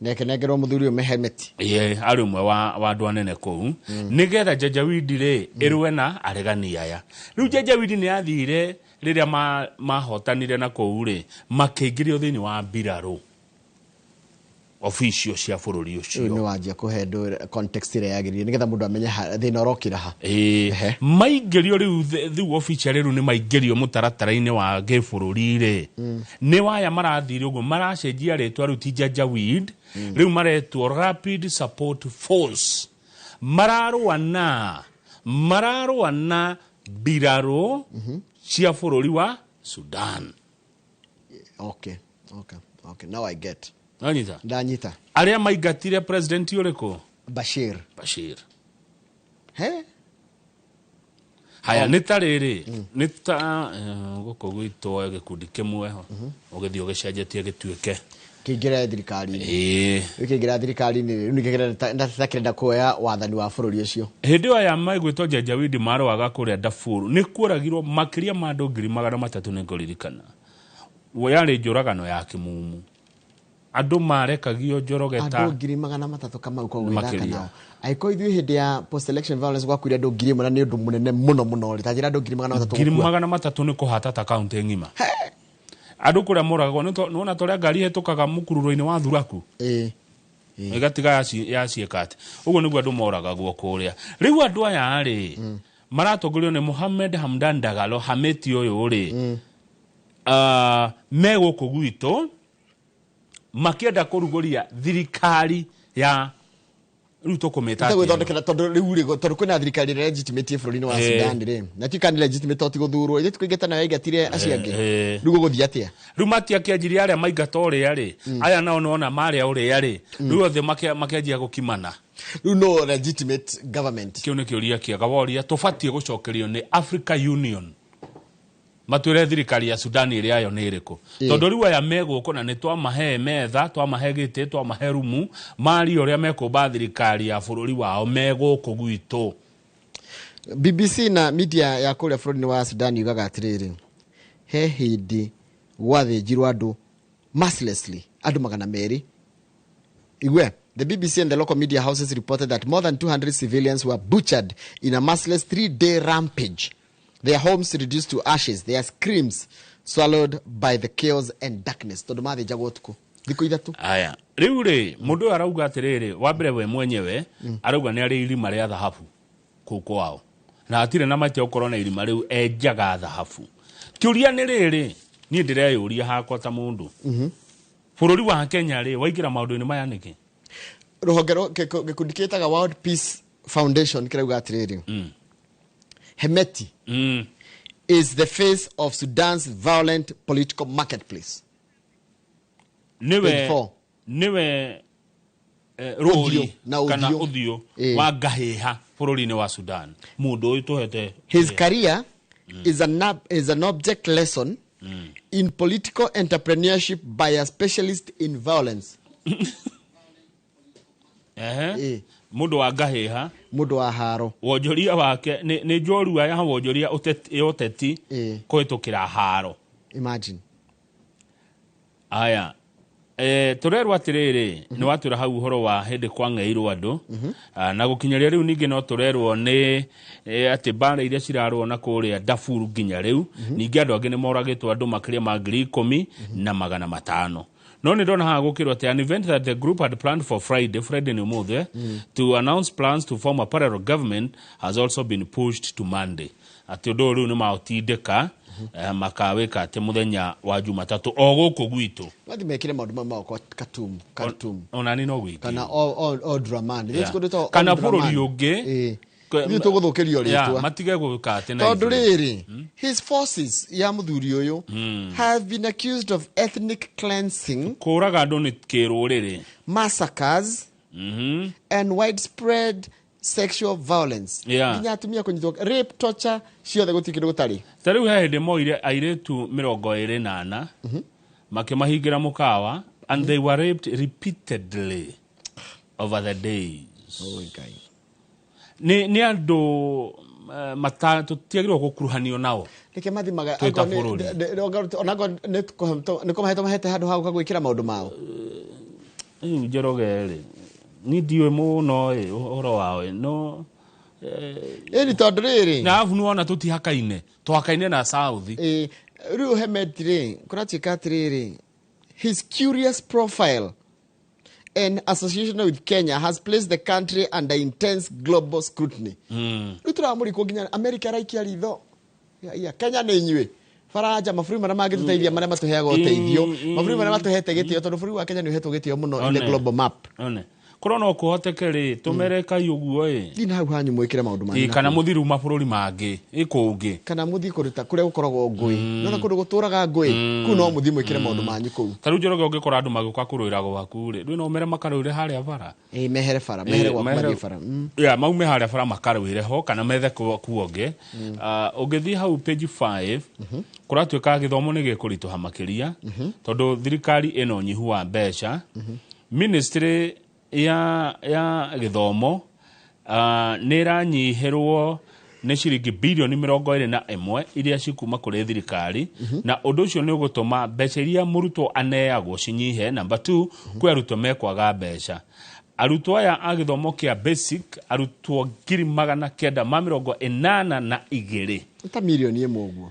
Nekenengerwo mũthuri ũyũ Mehemeti. Ĩĩ, arĩ ũmwe wa andũ anene kũu, nĩgetha Janjaweed rĩ ĩrũe na aregani aya. Rĩu Janjaweed nĩ yathire rĩrĩa mahotanire na kũu rĩ, makĩingĩrio thĩinĩ wa mbirarũ official cia bũrũri Rĩu ũcio. Nĩ wanjia kũhe andũ context ĩrĩa yagĩrĩire nĩgetha mũndũ amenye thĩna ũrokĩra ha. Ĩĩ, maingĩrio rĩu rĩu official rĩu nĩ maingĩrio mũtaratara-inĩ wa gĩbũrũri rĩ, nĩ waya marathire ũguo maracenjia rĩtwa. Rĩu ti Janjaweed, rĩu maretwo Rapid Support Force. Mararũa na mbirarũ cia bũrũri wa Sudan. Okay, now I get. Nanyita? Ndanyita. Arĩa maingatire president ũrĩkũ? Bashir. Bashir. He. Haya, nĩ ta rĩrĩ, nĩ ta gũkũ gwitũ gĩkundi kĩmwe ũgĩthiĩ ũgĩcenjetie gĩtuĩke Kĩingĩra thirikari-inĩ. Ĩĩ. Rĩu kĩingĩra thirikari-inĩ, rĩu nĩkĩo kĩrenda kuoya wathani wa bũrũri ũcio. Hĩndĩ ĩyo aya maigwĩtwo Janjaweed marũaga kũrĩa Darfur, nĩ kuoragirwo makĩria ma andũ 300,000. Nĩ ngũririkana yarĩ njũragano ya kĩmumu, andũ marekagio njoroge ta Andũ 300,000, Kamau, ko gwĩthaka Makĩria. nao. Angĩkorwo ithuĩ hĩndĩ ya post election violence gwakuire andũ 1000 na nĩ ũndũ mũnene mũno mũno rĩ, ta njĩra andũ 300,000 ngiri gũkua. 300 nĩ kũhata ta kaunti ng'ima. Andũ kũrĩa moragwo nĩwona ta ũrĩa ngari ĩhĩtũkaga mũkururo-inĩ wa thuraku ĩgatiga yaciĩka atĩ ũguo nĩguo andũ moragagwo kũrĩa. Rĩu andũ aya rĩ, maratongorio nĩ Mohamed Hamdan Dagalo Hameti ũyũ rĩ, me gũkũ gwitũ makĩenda kũrugũria thirikari ya rĩu tũkũmĩta Ĩta atĩa? Gwĩthondekera, tondũ rĩu rĩ, tondũ kwĩna thirikari ĩrĩa legitimate bũrũri-inĩ wa Sudan rĩ, na ti kana legitimate to ti gũthurwo, ithuĩ tũkũingata nayo yaingatire acio angĩ. Rĩu gũgũthiĩ atĩa? Rĩu matiakĩanjirie arĩa maingata ũrĩa rĩ, aya nao nona marĩa ũrĩa rĩ, rĩu othe makĩanjia gũkimana. Rĩu no legitimate government? Kĩu nĩ kĩũria kĩega woria, tũbatiĩ gũcokerio nĩ Africa Union, matwĩre thirikari ya Sudan ĩrĩa yo nĩ ĩrĩkũ, tondũ rĩu aya me gũkũ na nĩ twamahe metha, twamahe gĩtĩ, twamahe rumu, marie ũrĩa mekũmba thirikari ya bũrũri wao me gũkũ gwitũ. BBC na media ya kũrĩa bũrũri-inĩ wa Sudan yugaga atĩrĩrĩ, he hĩndĩ gwathĩnjirwo andũ mercilessly, andũ 200. Igwe, the BBC and the local media houses reported that more than 200 civilians were butchered in a merciless 3-day rampage, their homes reduced to ashes, their screams swallowed by the chaos and darkness, tondũ mathĩnjagwo ũtukũ thikũ 3. Aya, rĩu rĩ, mũndũ ũyũ arauga atĩrĩrĩ, wa mbere we mwenyewe arauga nĩ arĩ irima rĩa thahabu kũu kwao, na hatirĩ na matia gũkorwo na irima rĩu enjaga thahabu. Kĩũria nĩ rĩrĩ, niĩ ndĩreyũria hakwa ta mũndũ, bũrũri wa Kenya rĩ, waingĩra maũndũ-inĩ maya nĩkĩ? Rũhonge gĩkundi kĩtaga World Peace Foundation kĩrauga atĩrĩrĩ, Hemeti is the face of Sudan's violent political marketplace. Nĩwe 24. Nĩwe rũri Ũthiũ na kana ũthiũ. Ũthiũ wa ngahĩha bũrũri-inĩ wa Sudan, mũndũ ũyũ tũhete. His career is an object lesson in political entrepreneurship by a specialist in violence. Ehe. Mũndũ wa ngahĩha. Mũndũ wa haro. Wonjoria wake nĩ njorua ya wonjoria ya ũteti kũhĩtũkĩra haro. Imagine. Aya, tũrerwo atĩrĩrĩ, nĩ watwĩra hau ũhoro wa hĩndĩ kwang'eirwo andũ. Ah, na gũkinyĩria rĩu ningĩ no tũrerwo nĩ atĩ mbara iria cirarũo na kũrĩa Darfur nginya rĩu, ningĩ andũ angĩ nĩ moragĩtwo, andũ makĩria ma 10,500. No nĩ ndona haha gũkĩrwo atĩ an event that the group had planned for Friday, Friday nĩ ũmũthĩ, to announce plans to form a parallel government has also been pushed to Monday. Atĩ ũndũ ũyũ rĩu nĩ maũtindĩka, makawĩka atĩ mũthenya wa Jumatatũ o gũkũ gwitũ. Mathi mekire maũndũ mau mao kwa Khartoum, Khartoum. Ona ni no gwiki. Kana o Draman. Yeah. Kana bũrũri ũngĩ. Ithuĩ tũgũthũkĩrio rĩtwa. Matige gũka atĩ na Tondũ ithuĩ. Rĩrĩ, his forces ya mũthuri ũyũ have been accused of ethnic cleansing, kũraga andũ nĩ kĩrũrĩrĩ, massacres and widespread sexual violence. Nginya atumia kũnyitwo, rape, torture, ciothe gũtirĩ kĩndũ gũtarĩ. Ta rĩu he hĩndĩ moire airĩtu 24 makĩmahingĩra mũkawa and they were raped repeatedly over the days. Oh, Ngai. Nĩ andũ tũtiagĩrĩirwo gũkuruhanio nao. Reke mathimaga Twĩ ta bũrũri. Onakorwo nĩ kũmahe tũmahete handũ ha gũka gwĩkĩra maũndũ mao. Rĩu Njoroge rĩ, niĩ ndiũĩ mũno ĩ ũhoro wao ĩ, no Ĩni tondũ rĩrĩ. Na arabu nĩwona tũtihakaine, tũhakaine na South. Ĩ, rĩu Hemedi rĩ, kũratuĩka atĩrĩrĩ, his curious profile and association with Kenya has placed the country under intense global scrutiny. Rĩu tũramũrikwo nginya America ĩraikia ritho. Ya, ya, Kenya nĩ inyuĩ. Faranja, mabũrũri marĩa mangĩtũteithia, marĩa matũheaga ũteithio, mabũrũri marĩa matũhete gĩtĩo, tondũ bũrũri wa Kenya nĩ ũhetwo gĩtĩo mũno in the One. global map. One. Korwo no kũhoteke rĩ, tũmerekaĩ ũguo ĩ. Thiĩ na hau hanyu mwĩkĩre maũndũ manyu Ĩ, na kana kũu. mũthiĩ rĩu mabũrũri mangĩ, ĩ kũngĩ. Kana mũthiĩ kũruta kũrĩa gũkoragwo ngũĩ. Nona kũndũ gũtũraga ngũĩ, kũu no mũthiĩ mwĩkĩre maũndũ manyu kũu. Ta rĩu Njoroge ũngĩkora andũ magĩũka kũrũĩra gwaku rĩ, rĩu no ũmere makarũĩre harĩa bara. Ĩ, mehere bara, mehere Ĩ, gwaku mehere mathiĩ bara. Ya, maume harĩa bara makarũĩre ho kana methe kuo ũngĩ. Ũngĩthiĩ hau page 5, kũratuĩka gĩthomo nĩ gĩkũritũha makĩria tondũ thirikari ĩna ũnyihu wa mbeca. Ministry ya gĩthomo nĩ ĩranyihĩrwo nĩ ciringi birioni 21 iria cikuma kũrĩ thirikari, na ũndũ ũcio nĩ ũgũtũma mbeca iria mũrutwo aneagwo cinyihe. Number 2, kwĩ arutwo mekwaga mbeca. Arutwo aya a gĩthomo kĩa basic, arutwo 982,000, Nĩ ta mirioni 1 ũguo.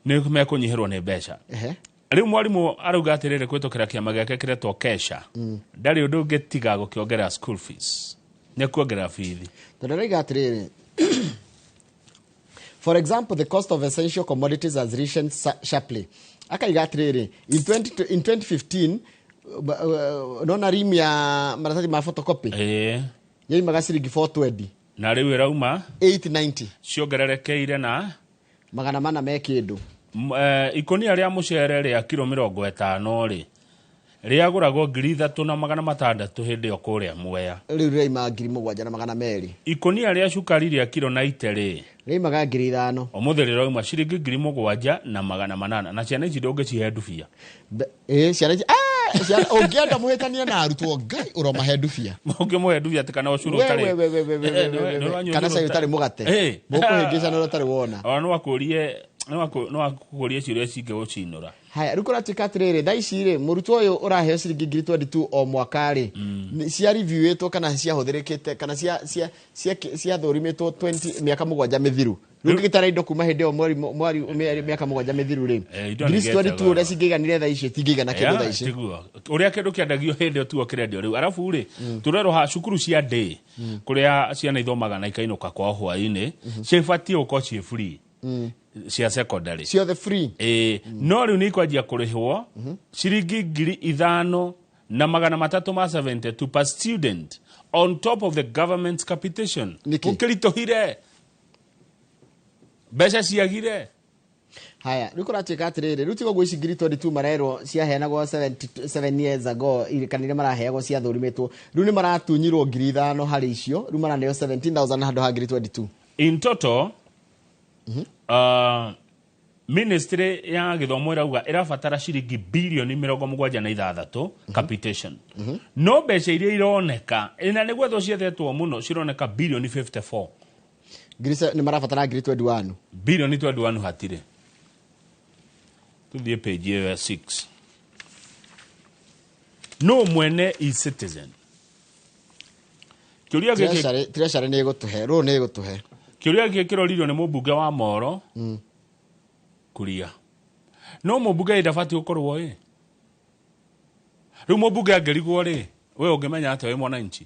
Nĩ mekũnyihĩrwo nĩ mbeca. Rĩu mwarimũ arauga atĩrĩrĩ, kũhĩtũkĩra kĩama gĩake kĩretwo Kesha, ndarĩ ũndũ ũngĩ tiga gũkĩongerera school fees, nĩ kuongerera bithi. Tondũ arauga atĩrĩrĩ, for example, the cost of essential commodities has risen sharply. Akaiga atĩrĩrĩ, in 2015, nona rimu ya maratathi ma photocopy yaimaga ciringi 420, na rĩu ĩrauma 890. Ciongererekeire na 400 me kĩndũ. Ikũnia rĩa mũcere rĩa kiro 50 rĩ, rĩagũragwo 3,600 hĩndĩ ĩyo kũrĩa Mwea. Rĩu rĩraima 7,200. Ikũnia rĩa cukari rĩa kiro 90 rĩ, rĩaimaga 5,000. Ũmũthĩ rĩrauma ciringi 7,800, na ciana ici ndũngĩcihe ndubia. Ĩ, ciana ici, ũngĩenda mũhĩtanie na arutwo, Ngai ũromahe ndubia. Ũngĩmũhe ndubia atĩ kana ũcũrũ We, ũtarĩ we, we, we, we, we, we, we, Nĩ we. ũranyua Kana ũcũrũ cai ũtarĩ mũgate. Mũkũhĩngĩcana ũrĩa ũtarĩ wona. Ona no akũrie ciũria cingĩgũcinũra. Haya, rĩu kũratuĩka atĩrĩrĩ, thaa ici rĩ, mũrutwo ũyũ ũraheo ciringi 22,000 o mwaka rĩ, cia reviewĩtwo kana ciahũthĩrĩkĩte kana ciathũrimĩtwo 20 mĩaka 7 mĩthiru. Rĩu ngĩgĩtara indo kuma hĩndĩ ĩyo mweri mĩaka 7 mĩthiru rĩ, Indo nĩ ngiri igĩte 22 goro. ũrĩa cingĩiganire thaa ici tingĩigana kĩndũ thaa ici. Tiguo ũrĩa kĩndũ kĩendagio hĩndĩ ĩyo tiguo kĩrendio rĩu. Arabu rĩ, tũrerwo ha cukuru cia day, kũrĩa ciana ithomaga na ikainũka kwao hwaĩ-inĩ, cibatiĩ gũkorwo ciĩ free, cia secondary. Ciothe free. Ĩĩ, no rĩu nĩ ikwanjia kũrĩhwo ciringi 5,372 per student on top of the government's capitation. Nĩkĩ? Gũkĩritũhire, mbeca ciagire. Haya, rĩu kũratuĩka atĩrĩrĩ, rĩu tiga ũguo, ici 22,000 marerwo ciaheanagwo 7 years ago, kana iria maraheagwo ciathũrimĩtwo, rĩu nĩ maratunyirwo 5,000 harĩ icio, rĩu maraneo 17,000 handũ ha 22,000. In total, ministry ya gĩthomo ĩrauga ĩrabatara ciringi birioni 76 capitation, no mbeca iria ironeka, na nĩ gwethwo ciethetwo mũno, cironeka birioni 54. Nĩ marabatara 21,000. Birioni 21 hatirĩ. Tuthiĩ page ĩyo ya 6. No mwene eCitizen, kĩũria gĩkĩ. Treasury nĩ ĩgũtũhe, rũũ nĩ ĩgũtũhe. Kĩũria gĩkĩ kĩroririo nĩ mũmbunge wa Moro Kuria. No mũmbunge ndabatiĩ gũkorwo ĩ Rĩu mũmbunge angĩrigwo rĩ, we ũngĩmenya atĩa wĩ mwananchi?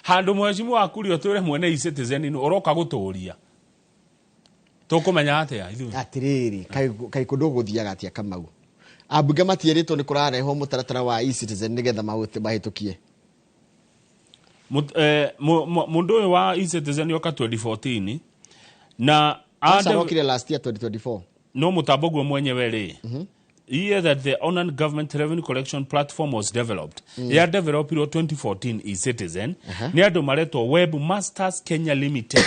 Handũ mheshimiwa waku ũtwĩre mwene e-Citizen nũ ũroka gũtũria. Tũkũmenya atĩa ithuĩ? Atiriri, kai kũndũ gũthiaga atĩa Kamau? Ambunge matierĩtwo nĩ kũrarehwo mũtaratara wa e-Citizen nĩgetha mahĩtũkie. Mũndũ ũyũ wa e-Citizen yoka 2014 na Acarokire last year 2024. No mũtambo guo mwenyewe rĩ, year that the online government revenue collection platform was developed, ya developirwo 2014 e-Citizen nĩ andũ maretwo Webmasters Kenya Limited,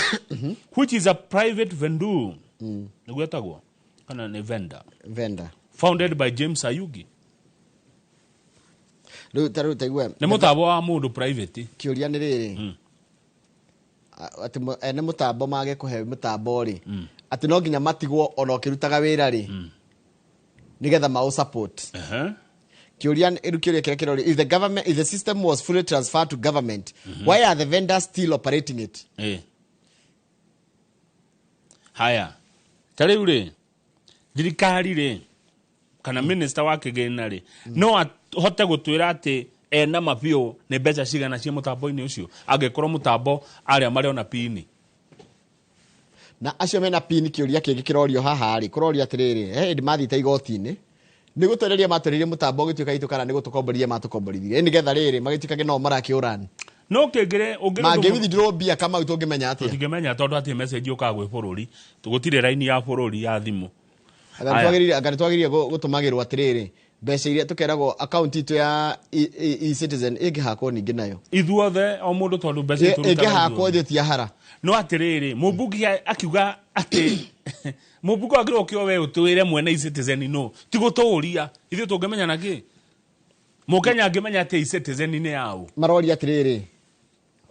which is a private vendor, nĩguo ĩtagwo kana nĩ vendor? Vendor. Founded by James Ayugi. Rĩu ta rĩu taigua. Nĩ mũtambo wa mũndũ private. Kĩũria nĩ rĩrĩ, atĩ ene mũtambo mage kũhe mũtambo rĩ, atĩ no nginya matigwo ona ũkĩrutaga wĩra rĩ, nĩgetha maũ support. Kĩũria rĩu, kĩũria kĩrĩa kĩrorio, if the government, if the system was fully transferred to government, why are the vendors still operating it? Haya, ta rĩu rĩ, thirikari rĩ, kana minister wa kĩgĩna rĩ, no ahote gũtwĩra atĩ ena mabiũ nĩ mbeca cigana ciĩ mũtambo-inĩ ũcio, angĩkorwo mũtambo arĩa marĩ ona pini? Na acio mena pini, kĩũria kĩngĩ kĩrorio haha rĩ, kũrorio atĩrĩrĩ, he hĩndĩ mathiĩte igoti-inĩ nĩ gũtwereria matwereirie mũtambo ũgĩtuĩka itũ, kana nĩ gũtũkomborithia matũkomborithirie, nĩgetha rĩrĩ magĩtuĩkage no marakĩũrani? No kĩngĩre ũngĩrĩ mangĩwithdraw mbia, Kamau, tũngĩmenya atĩa? Tũtingĩmenya tondũ hatirĩ message yũkaga gwĩ bũrũri, gũtirĩ raini ya bũrũri ya thimũ. Anga nĩtwagĩrĩire gũtũmagĩrwo atĩrĩrĩ, mbeca iria tũkeragwo akaunti itũ ya e-Citizen ĩngĩhakwo ningĩ nayo? Ithuothe, o mũndũ, tondũ mbeca tũrutaga ĩngĩhakwo ithuothe. Ithuĩ ti ahara. No atĩrĩrĩ, mũmbunge akiuga atĩ mũmbunge wagĩrĩirwo ũkĩo we ũtwĩre mwene e-Citizen no ti gũtũũria ithuĩ. Tũngĩmenya na kĩ? Mũkenya angĩmenya atĩ e-Citizen nĩ yaũ? Maroria atĩrĩrĩ,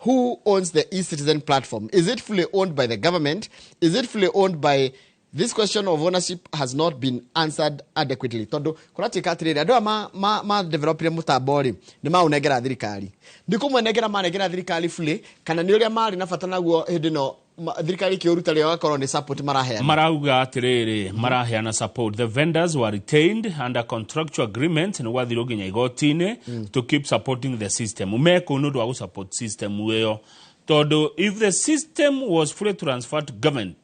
who owns the e-Citizen platform? Is it fully owned by the government? Is it fully owned by... This question of ownership has not been answered adequately, tondũ kũratuĩka atĩrĩrĩ, andũ aya ma developire mũtambo rĩ, nĩ maũnengera thirikari, nĩ kũmwenengera manengera thirikari fully, kana nĩ ũrĩa marĩ na bata naguo hĩndĩ ĩno thirikari ĩkĩũruta rĩ, agakorwo nĩ support maraheana? Marauga atĩrĩrĩ, maraheana support. The vendors were retained under contractual agreement, nĩ gwathirwo nginya igoti-inĩ, to keep supporting the system. Mekũu nĩ ũndũ wa gũsupport system ĩyo, tondũ if the system was fully transferred to government,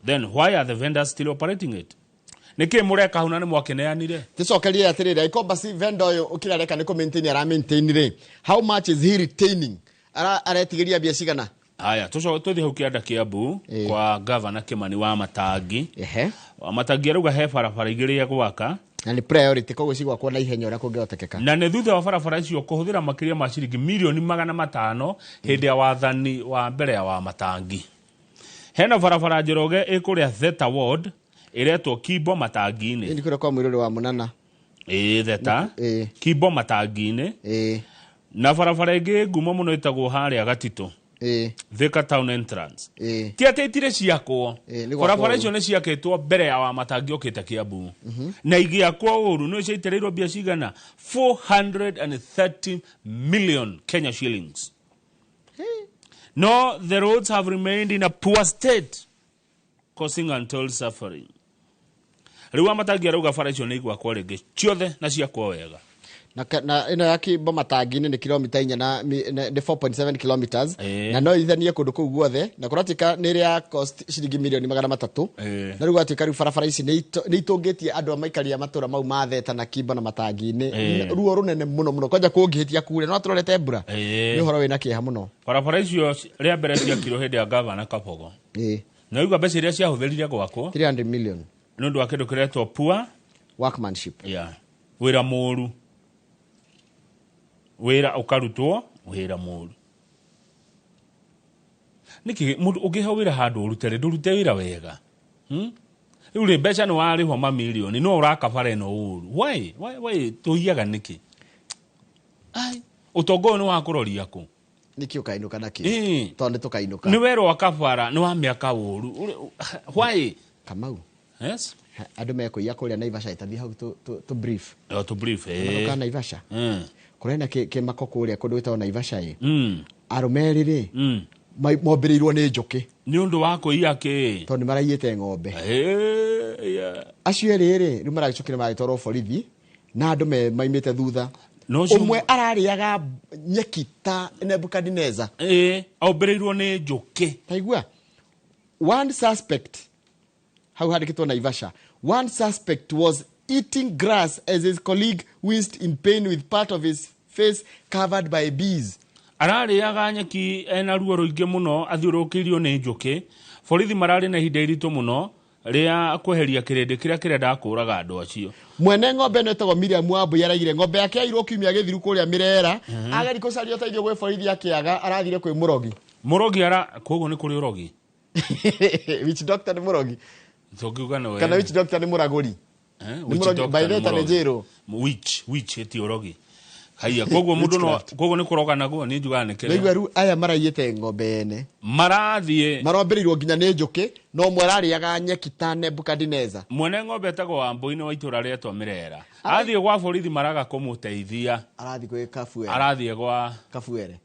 then why are the vendors still operating it? Nĩkĩ mũreka hau na nĩ mwakĩneanire? Tũcokerie atĩrĩrĩ, angĩkorwo basi vendor ũyũ kĩrĩa areka nĩ kũ-maintain, ara maintain rĩ, how much is he retaining? Aretigĩria mbia cigana? Haya, tũcoke tũthiĩ hau kĩanda Kĩambu kwa gavana Kĩmani wa Matangi. Wa Matangi arauga he barabara igĩrĩ egwaka. Na nĩ priority, koguo cigwakwo na ihenya ũrĩa kũngĩhotekeka. Na nĩ thutha wa barabara icio kũhũthĩra makĩria ma ciringi mirioni 500 hĩndĩ ya wathani wa mbere ya wa Matangi. Hena barabara Njoroge ĩkũrĩa Theta Ward, ĩretwo Kimbo Matangi-inĩ. Ĩĩ, nĩ kũrĩa kwa mwĩrũrĩ wa mũnana. Ĩĩ, Theta, Kimbo Matangi-inĩ. Na barabara ĩngĩ ngumo mũno ĩtagwo harĩa Gatitũ, Thika Town entrance. Ti atĩ itirĩ ciakwo. Ĩĩ, nĩ gwakwo Barabara ũru. icio nĩ ciakĩtwo mbere ya Wamatangi okĩte Kiambu, na igĩakwo ũru. Nĩ ciaitĩrĩirwo mbia cigana? 430 million Kenya shillings. No the roads have remained in a poor state, causing untold suffering. Rĩu Wamatangi arauga bara icio nĩ igwakwo rĩngĩ ciothe na ciakwo wega. Na ĩno ya Kimbo Matangi-inĩ nĩ kilomita 4 na nĩ 4.7 kilometers. Na no ithanie kũndũ kũu guothe, na kũratuĩka nĩ ĩrĩa cost ciringi mirioni 300. Na rĩu gwatuĩka rĩu barabara ici nĩ itũngĩtie andũ a maikaria matũra mau ma Theta na Kimbo na Matangi-inĩ ruo rũnene mũno mũno, kwanja kũngĩhĩtia kure no tũrorete mbura. Nĩ ũhoro wĩna kĩeha mũno. Barabara icio rĩa mbere ciakirwo hĩndĩ ya gavana Kabogo, na igua mbeca iria ciahũthĩrire gwakwo? 300 million. Nĩ ũndũ wa kĩndũ kĩretwo poor workmanship. Yeah. Wĩra mũru, wĩra ũkarutwo wĩra mũru. Nĩkĩ mũndũ ũngĩheo wĩra handũ ũrute rĩ, ndũrute wĩra wega? Rĩu rĩ, mbeca nĩ warĩhwo mamirioni, no ũraka bara ĩno ũru. Why tũiyaga nĩkĩ? Ai, ũtonga ũyũ nĩ wa kũroria kũ? Nĩkĩ ũkainũka nakĩ? Tondũ nĩ tũkainũka. Nĩ werwo akabara nĩ wa mĩaka ũru. Why? Kamau. Yes. Andũ mekũiya kũrĩa Naivasha, ĩtathiĩ hau tũ brief. Oh, to brief. Ka Naivasha kũrĩa kĩmako kũrĩa kũndũ gwĩtagwo Naivasha ĩ, arũme erĩ rĩ, mombĩrĩirwo nĩ njũkĩ. Nĩ ũndũ wa kũiya kĩ? Tondũ nĩ maraiyĩte ng'ombe. Yeah. Acio erĩ rĩ, rĩu maragĩcokire magĩtwarwo borithi na andũ maimĩte thutha. No ũcio- Ũmwe ararĩaga nyeki ta Nebukadineza. Ĩĩ, aũmbĩrĩirwo nĩ njũkĩ. Taigua, one suspect hau handĩkĩtwo Naivasha, one suspect was eating grass as his colleague winced in pain with part of his face covered by bees. Ararĩaga nyeki ena ruo rũingĩ mũno, athiũrũrũkĩirio nĩ njũkĩ. Borithi mararĩ na ihinda iritũ mũno rĩa kweheria kĩrĩndĩ kĩrĩa kĩrendaga kũũraga andũ acio. Mwene ng'ombe ĩno ĩtagwo Miriam Wambui araigire ng'ombe yake yairwo kiumia gĩthiru kũrĩa Mĩrera. Ageri gũcaria ũteithio gwĩ borithi akĩaga, arathire kwĩ mũrogi. Mũrogi ara koguo nĩ kũrĩ ũrogi. Witch doctor nĩ mũrogi. Tũngiuga nĩ Kana witch doctor nĩ mũragũri. Eh, Nĩ witch mũrogi doctor by nĩ the way, mũrogi. njĩrwo. Witch ĩti ũrogi. Haiya, koguo mũndũ no Witchcraft. koguo nĩ kũroganagwo, niĩ njugaga nĩ Naigua kĩrĩa. rĩu aya maraiyĩte ng'ombe ene. Marathiĩ. Marombĩrĩirwo nginya nĩ njũkĩ, no ũmwe ararĩaga nyeki ta Nebukadineza. Mwene ng'ombe etagwo Wambui nĩ wa itũra rĩetwo Mĩrera. Athiĩ gwa borithi maraga kũmũteithia. Arathiĩ kwĩ Kabuere. Arathiĩ gwa Kabuere.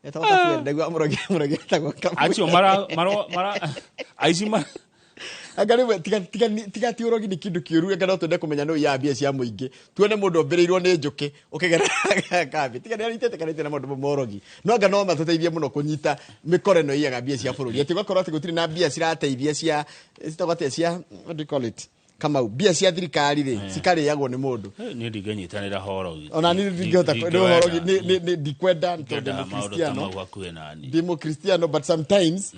Etagwo Kabuere, ndaigua mũrogi etagwo Kabuere. Acio mara mara mara aici mara Anga rĩmwe tiga ti ũrogi nĩ kĩndũ kĩũru, anga no twende kũmenya nũ ya mbia cia mũingĩ. Tuone mũndũ ombĩrĩirwo nĩ njũkĩ ũkĩgerera kambĩ. Tiga nĩ aritetekanĩte na maũndũ ma ũrogi. No anga no matũteithie mũno kũnyita mĩkora ĩno ĩiyaga mbia cia bũrũri. Atĩ ũgakorwo atĩ gũtirĩ na mbia cirateithia cia citagwo atĩa cia, what do you call it? Kamau, mbia cia thirikari rĩ, cikarĩagwo nĩ mũndũ. Niĩ ndingĩnyitanĩra horogi. Ona niĩ ndingĩhota nĩ ũhoro nĩ ndikwenda tondũ Ndingĩenda ndĩ maũndũ ta Mũkristiano. mau hakuhĩ nani. Ndĩ Mũkristiano, but sometimes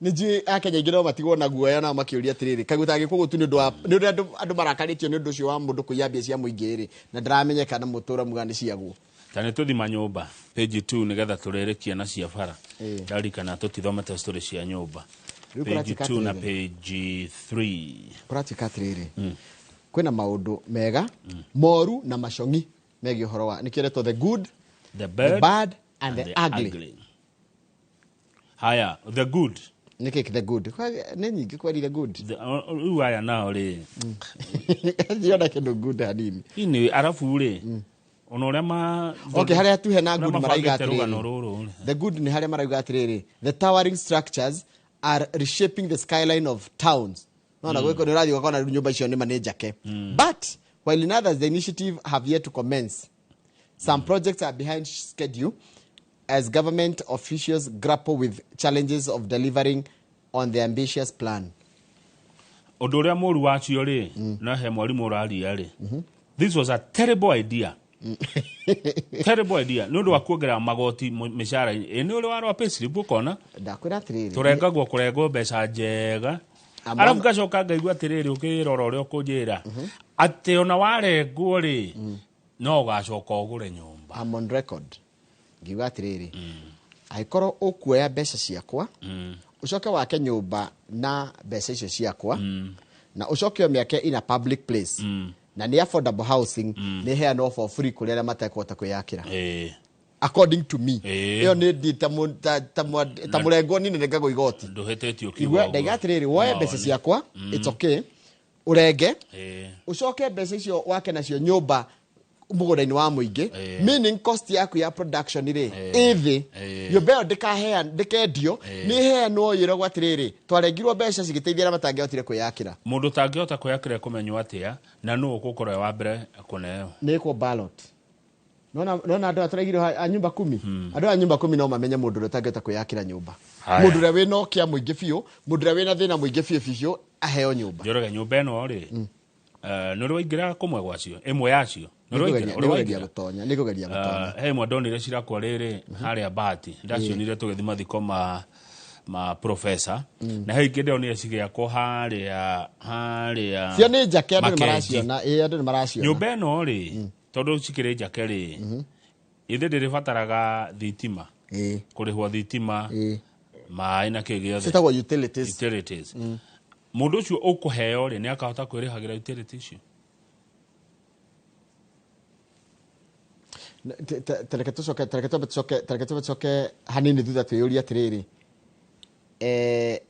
nĩ njũĩ Akenya aingĩ no matigwo na guoya nao makĩũria atĩrĩrĩ, kaĩ gũtangĩkwo tu nĩ ũndũ wa nĩ ũrĩa andũ marakarĩtio nĩ ũndũ ũcio wa mũndũ kũiya mbia cia mũingĩ rĩ, na ndaramenyeka na mũtũra muga nĩ ciagwo. Ta nĩ tũthima nyũmba page 2 nĩgetha tũrĩrĩkie na cia bara. Ndarikana tũtithomete story cia nyũmba. Rĩu Page kũratuĩka 2 na atĩrĩrĩ. page 3. Kũratuĩka atĩrĩrĩ, kwĩna maũndũ mega, moru na macong'i megiĩ ũhoro wa nĩkĩo ĩretwo the good, the the bad, bad and the ugly. Haya, the good. Nĩkĩ the good? Nĩ nyingĩ kweri the good. Rĩu aya nao rĩ. Ndiona kĩndũ good hanini. Ini arabu rĩ. Ona ũrĩa ma Okay, harĩa tuhe na ũrĩa good marauga mabangĩte rũgano atĩrĩrĩ. rũrũ rĩ. The good nĩ harĩa marauga atĩrĩrĩ, the towering structures are reshaping the skyline of towns. Nona gwĩko nĩ ũrathiĩ ũgakora nyũmba icio nĩ ma nĩ njake. But while in others the initiative have yet to commence. Some projects are behind schedule as government officials grapple with challenges of delivering on the ambitious plan. Ũndũ ũrĩa mũru wacio rĩ, na he mwarimũ ũraria rĩ. This was a terrible idea. Terrible idea. Nĩ ũndũ wa kuongerera magoti mĩcara-inĩ. Ĩ nĩ ũrĩ warora payslip ũkona? Ndakwĩra atĩrĩrĩ. Tũrengagwo kũrengwo mbeca njega. Arabu ngacoka ngaigua atĩrĩrĩ, ũkĩrora ũrĩa ũkũnjĩra atĩ ona warengwo rĩ, no ũgacoka ũgũre nyũmba. I'm on record ngiuga atĩrĩrĩ, angĩkorwo ũkuoya mbeca ciakwa ũcoke wake nyũmba na mbeca icio ciakwa na ũcoke ũmĩake in a public place na nĩ affordable housing, nĩ heanwo for free kũrĩ arĩa matekũhota kwĩyakĩra. According to me, ĩyo nĩ ndi ta mũrengwo niĩ nĩrengagwo igoti. Ndũhĩtĩtie ũkiuga Igua ũguo. ndaiga atĩrĩrĩ, woe mbeca Mawoni. ciakwa, it's okay, ũrenge ũcoke mbeca icio wake nacio nyũmba mũgũnda-inĩ wa mũingĩ, meaning cost yaku ya production rĩ ĩ thĩ. Nyũmba ĩyo ndĩkendio, nĩ ĩheanwo ĩragwo atĩrĩrĩ, twarengirwo mbeca cigĩteithia arĩa matangĩahotire kwĩyakĩra. Mũndũ ũtangĩhota kwĩyakĩra kũmenywo atĩa na nũ ũgũkorwo e wa mbere kũneo? Nĩ ĩkwo ballot. Nona andũ aya tũraigire a nyumba kumi, andũ aya nyumba kumi no mamenye mũndũ ũrĩa ũtangĩhota kwĩyakĩra nyũmba, mũndũ ũrĩa wĩna ũkĩa mũingĩ biũ, mũndũ ũrĩa wĩna thĩna mũingĩ biũ biũ aheo nyũmba. Njoroge, nyũmba ĩno rĩ, nĩ ũrĩ waingĩra kũmwe gwacio, ĩmwe yacio? Nĩ ũrĩ waingĩra? Ũrĩ Nĩngũgeria waingĩra? gũtonya, nĩngũgeria gũtonya. He ĩmwe ndonire cirakwa rĩrĩ harĩa Bahati, ndacionire tũgĩthiĩ mathiko ma professor, na he ingĩ ndonire cigĩakwo harĩa Cio nĩ njake, andũ nĩ Makenji. maraciona, ĩĩ, andũ nĩ maraciona. Nyũmba ĩno rĩ, tondũ cikĩrĩ njake rĩ, ithe ndĩrĩbataraga thitima, kũrĩhwo thitima, maĩ na kĩ gĩothe. Citagwo utilities. Utilities. Mũndũ ũcio ũkũheo rĩ, nĩ akahota kwĩrĩhagĩra utilities icio? Tareke tũcoke, tareke twambe tũcoke, tareke twambe tũcoke hanini thutha twĩyũrie atĩrĩrĩ,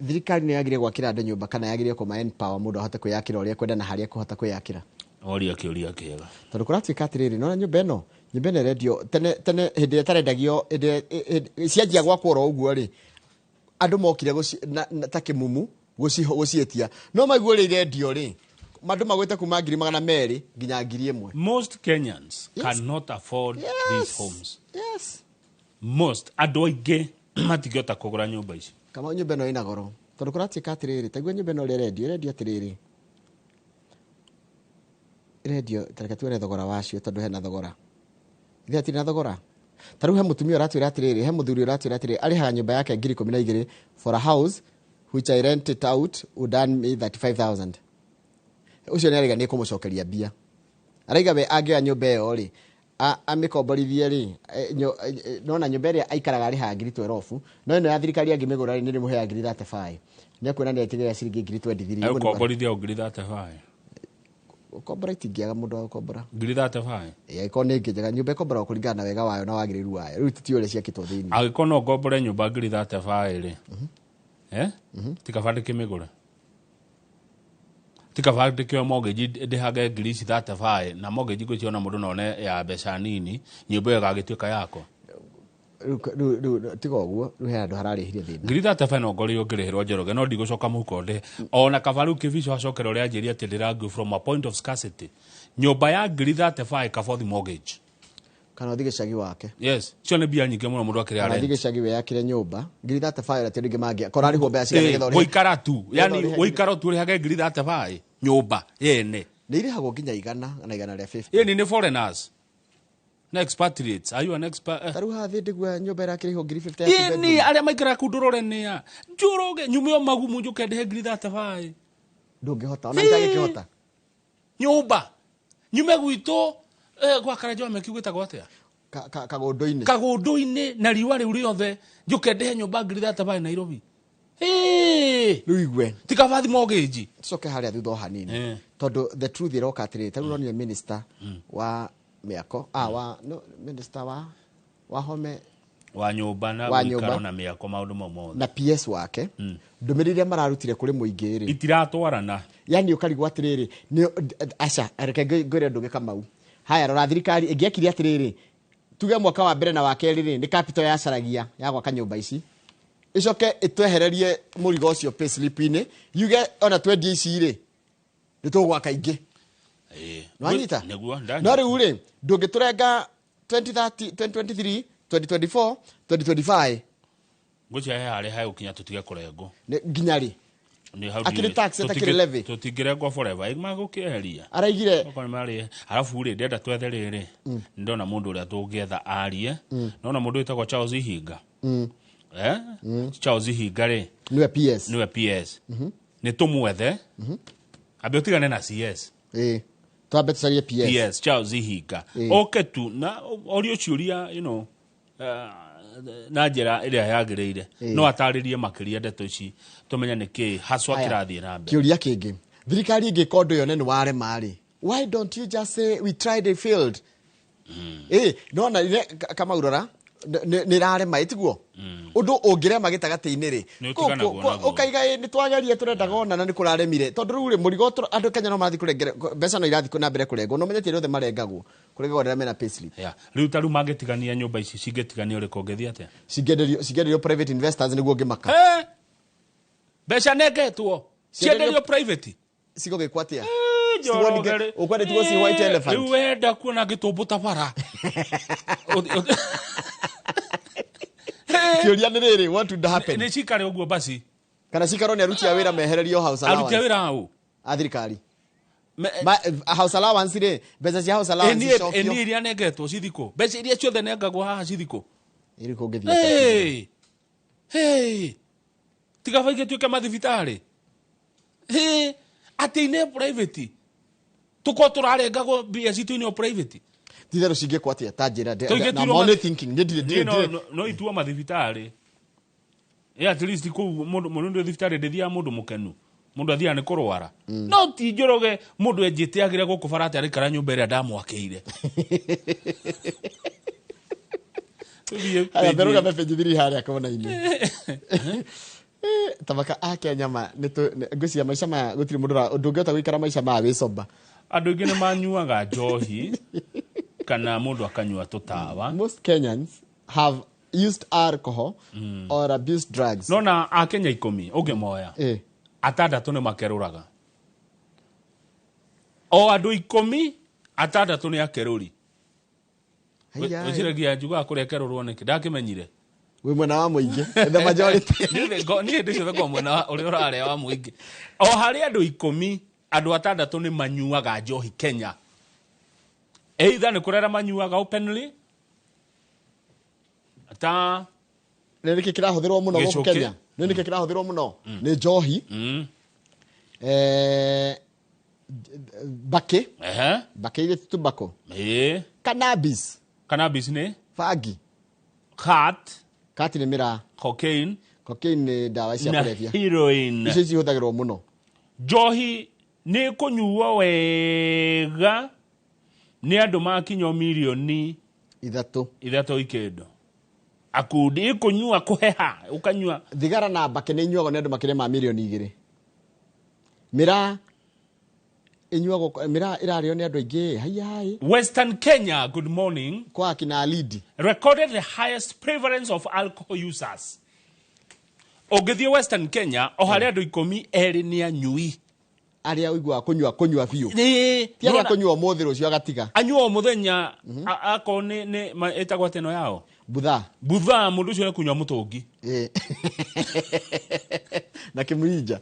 thirikari nĩ yagĩrĩire gwakĩra andũ nyũmba kana yagĩrĩire kũma empower mũndũ ahote kwĩyakĩra ũrĩa ekwenda na harĩa ekũhota kwĩyakĩra? Oria kĩũria kĩega. Tondũ kũratuĩka atĩrĩrĩ, nona nyũmba ĩno, nyũmba ĩno ĩrendio tene tene, hĩndĩ ĩrĩa ĩtarendagio, hĩndĩ ĩrĩa cianjia gwakwo oro ũguo rĩ, andũ mokire ta kĩmumu gũciĩtia, no maigua ũrĩa irendio rĩ, Andũ magwĩte kuma 200,000 nginya 1,000. Most Kenyans Yes. cannot afford these homes. Yes. Most andũ aingĩ matingĩhota kũgũra nyũmba ici. Kama nyũmba ĩno ĩna goro tondũ kũratuĩka atĩrĩrĩ, taigua nyũmba ĩno ũrĩa ĩrendio, ĩrendio atĩrĩrĩ, ĩrendio, tareke tuone thogora wacio tondũ hena thogora. Ithe hatirĩ na thogora. Ta rĩu he mũtumia ũratwĩra atĩrĩrĩ, he mũthuri ũratwĩra atĩrĩrĩ, arĩhaga nyũmba yake 12,000 for a house which I rent it out would earn me 35,000. Ũcio nĩ araiga nĩ kũmũcokeria mbia. Araiga we angĩoya nyũmba ĩyo rĩ, amĩkomborithie rĩ, nona nyũmba ĩrĩa aikaraga arĩhaga 12,000, no ĩno ya thirikari angĩmĩgũra rĩ, nĩ ĩrĩmũheaga 35,000. Nĩ ekuona nĩ etigĩra ciringi 23,000. Egũkomborithia o 35,000. Gũkombora itingĩaga mũndũ wa gũkombora. 35,000. Ĩ, angĩkorwo nĩ ĩngĩ njega, nyũmba ĩkomboragwo kũringana na wega wayo na wagĩrĩru wayo. Rĩu tutiũĩ ũrĩa ciakĩtwo thĩinĩ. Angĩkorwo no ngombore nyũmba 35,000 rĩ, ti kaba ndĩkĩmĩgũre, ti kaba ndĩkĩoe mortgage ndĩhage ngiri ici 35, na mortgage ngwĩciria ona mũndũ no one ya mbeca nini, nyũmba ĩyo ĩgagĩtuĩka yakwa. Rĩu tiga ũguo, rĩu he handũ hararĩhire thĩna. 35,000 no ngorirwo ngĩrĩhĩrwo Njoroge, no ndigũcoka mũhuko ndĩhe. Ona kaba rĩu Kĩbico acokera ũrĩa anjĩrire atĩ ndĩrangio from a point of scarcity. Nyũmba ya 35,000 kabothi mortgage. Kana ũthiĩ gĩcagi wake. Yes, cio nĩ mbia nyingĩ mũno mũndũ akĩrĩa Kana rent. ũthiĩ gĩcagi wĩyakĩre nyũmba 35,000 ti andũ aingĩ mangĩa. Korwo arĩhwo mbeca cigana nĩgetha ũrĩhe. Gũikara tu, Nĩgetha yani ũrĩhe gũikara tu ũrĩhage 35,000 nyũmba yene. Nĩ irĩhagwo nginya 100 na 150. Ĩni nĩ foreigners. Na expatriates. Are you an expat? Ta rĩu haha thĩ ndĩgua nyũmba ĩrakĩrĩhwo 50,000 ya two Ĩni bedroom. arĩa maikaraga kũu ndũrore nĩa. Njoroge nyume o magumu njũke ndĩhe 35,000. Ndũngĩhota, ona itangĩkĩhota. Nyũmba. Nyume gwitũ, gwa Karanja wa Meki gwĩtagwo atĩa? Kagũndũ-inĩ. Kagũndũ-inĩ na riũa rĩu rĩothe njũke ndĩhe nyũmba 35,000 Nairobi. Hey! Rĩu igue. Ti kaba thi mortgage. Tucoke harĩa thutha o hanini. Tondũ the truth ĩroka atĩrĩrĩ, ta rĩu ũronire minister wa mĩako, wa, no, minister wa home, wa nyũmba na wa ũikaro nyũmba. na mĩako maũndũ mau mothe. Na PS wake, ndũmĩrĩri iria mararutire kũrĩ mũingĩ rĩ. Itiratwarana. Yani ũkarigwo atĩrĩrĩ, nĩ, aca, reke ngwĩre ũndũ ũngĩ Kamau. Haya, rora thirikari ĩngĩekire atĩrĩrĩ, tuge mwaka wa mbere na wa kerĩ rĩ, nĩ capital yacaragia ya gwaka nyũmba ici. Ĩcoke ĩtwehererie mũrigo ũcio payslip-inĩ, yuge ona twendie ici rĩ, nĩ tũgwaka ingĩ. Nĩwanyita? Nĩguo, ndanyita. No rĩu rĩ, ndũngĩtũrenga 2030, 2023, 2024, 2025. Ngwĩciria he harĩa hegũkinya tũtige kũrengwo. Nĩ nginya rĩ? Nĩ hau Akĩrĩ ndiũĩ. tax ĩtakĩrĩ levy? Tũtingĩrengwo forever. Ĩ, magũkĩeheria. Araigire. Okorwo nĩ marĩ. Arabu rĩ, ndĩrenda twethe rĩrĩ. Ndona mũndũ ũrĩa tũngĩetha arie. Ndona mũndũ wĩtagwo Charles Ihinga. Charles Ihinga rĩ. Nĩwe PS. Nĩwe PS. Nĩ tũmwethe. Ambe ũtigane na CS. Twambe tũcarie PS. PS, Charles Ihinga. Oke tu na orio ciũria, you know, na njĩra ĩrĩa yagĩrĩire. No atarĩrie makĩria ndeto ici tũmenye nĩ kĩĩ haswa Aya. kĩrathiĩ na mbere. Kĩũria kĩngĩ, thirikari ĩngĩka ũndũ yone nĩ warema rĩ, why don't you just say we tried and failed? Nona ire Kamau rora, nĩ ĩrarema, ĩtiguo? Ũndũ ũngĩrema gĩtagatĩ-inĩ rĩ, Nĩ ũtiganagwo naguo. ũkaiga, nĩ twageria tũrendaga ona na nĩ kũraremire. Tondũ rĩu rĩ, mũrigo andũ Kenya no marathiĩ kũrengere, mbeca no irathiĩ na mbere kũrengwo. No ũmenye ti arĩa othe marengagwo. Kũrengagwo arĩa mena payslip. Yeah. Rĩu ta rĩu mangĩtigania nyũmba ici, cingĩtiganio ũrĩkũ ũngĩthiĩ atĩa? Cingĩenderio private investors nĩguo ngĩmaka. Mbeca nengetwo. Cienderio private. Cigũgĩkwo atĩa? Njoroge rĩ. Ũkwenda tigwo ci white elephant. Rĩu wenda kuona ngĩtũmbũta bara. Kĩũria nĩ rĩrĩ, what would happen? Nĩ cikare ũguo basi. Kana cikarwo nĩ aruti a wĩra mehererio house Aruti a allowance. wĩra au? A thirikari. House allowance rĩ, mbeca cia house allowance icokio. Ĩni iria nengetwo cithikũ. Mbeca iria ciothe nengagwo haha cithikũ. Ĩrĩkũ ũngĩthiĩ atĩa? Hey! Hey! Tiga baingĩ tuĩke mathibitarĩ. Hey! Atĩ ine private. Tũkorwo tũrarengagwo mbia citũ inĩ o private. Titherũ cingĩkwo atĩa? Ta njĩra, Tũingĩ na tuirwo I'm only thinking, niĩ ndirĩ, ndirĩ, Niĩ ndirĩ. no ituo mathibitarĩ. At least kũu mũndũ ndĩ thibitarĩ ndĩthiaga mũndũ mũkenu. Mũndũ athiaga nĩ kũrwara. No ti Njoroge mũndũ enjĩte agĩre gũkũ bara atĩ araikara nyũmba ĩrĩa ndamwakĩire. Tũthiĩ Aya, page therũka message thiri harĩa kona-inĩ. Tabaka a Kenya ma, nĩ tũ-, nĩ-, ngwĩciria maica maya gũtirĩ mũndũ ndũngĩhota gũikara maica maya wĩ sober. Andũ aingĩ nĩ manyuaga njohi kana mũndũ akanyua tũtawa. Most Kenyans have used alcohol or abused drugs. No na a Kenya 10 ũngĩmoya. Atandatũ nĩ makerũraga. O andũ 10 6 nĩ akerũri. Wĩciragia njugaga kũrĩa kerũrwo nĩkĩ? Ndakĩmenyire. Wĩ mwena wa mũingĩ, the majority. Niĩ hĩndĩ ciothe ngoragwo mwena wa ũrĩa ũrarĩa wa mũingĩ. O harĩ andũ 10, andũ 6 nĩ manyuaga njohi Kenya. Either nĩ kũrĩa arĩa manyuaga openly, ta Nĩ nĩkĩ kĩrahũthĩrwo mũno gũkũ Gĩcũkĩ. Kenya? Nĩ nĩkĩ kĩrahũthĩrwo mũno? Nĩ njohi. Mbakĩ. Mbakĩ iria ti tobacco. Cannabis. Cannabis nĩ? Bangi. Khat. Khat nĩ mĩraa. Cocaine. Cocaine nĩ ndawa cia Na kũrebia. heroin. Icio cihũthagĩrwo mũno. Njohi nĩ kũnyuo wega nĩ andũ makinywo mirioni 3. 3 ikĩndũ. Akundi ikũnyua kũheha, ũkanyua. Thigara na mbakĩ nĩ inyuagwo nĩ andũ makĩria ma mirioni 2. Mĩraa inyuagwo, mĩraa ĩrarĩo nĩ andũ aingĩ. Haiya, hai. Western Kenya, good morning. Kwa akina Alidi. Recorded the highest prevalence of alcohol users. Ũngĩthiĩ Western Kenya, o harĩ andũ 10 erĩ nĩ anyui. Arĩa ũiguaga kũnyua biũ. Ĩĩ, Ti arĩa nĩwona- kũnyua ũmũthĩ rũciũ agatiga. Anyua o mũthenya, akorwo nĩ ĩtagwo atĩa ĩno yao? Buthaa. Buthaa, mũndũ ũcio nĩkũnyua mũtũngi. Ĩĩ. Na kĩmũrinja.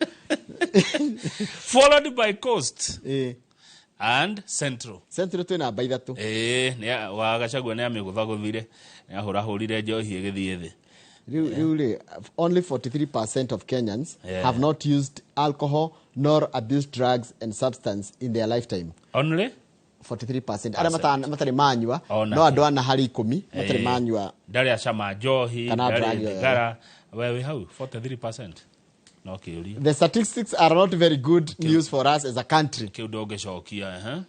Followed by Coast. Ĩĩ. And Central. Central twĩ namba 3. Ĩĩ, nĩ wa Gachagua nĩ amĩgũthagũthire, nĩ ahũrahũrire njohi ĩgĩthiĩ thĩ. Rĩu rĩ, only 43% of Kenyans Yeah. have not used alcohol nor abused drugs and substance in their lifetime. Only? 43%. Arĩa matarĩ manyua, Ona no kĩ. andũ ana harĩ 10 matarĩ manyua. Ndarĩ acama njohi, Kana ndarĩ drug yoyote. thigara. We wĩ hau, 43%. No kĩũria. The statistics are not very good news for us as a country. Kĩu ndũngĩcokia, eh?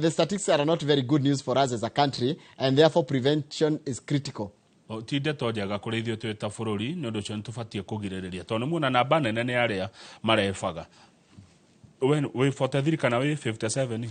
The statistics are not very good news for us as a country, and therefore prevention is critical. O, ti ndeto njega kũrĩ ithuĩ twĩ ta bũrũri, nĩ ũndũ ũcio nĩ tũbatiĩ kũgirĩrĩria. Tondũ nĩ muona namba nene nĩ arĩa marebaga. We wĩ 43 kana wĩ 57?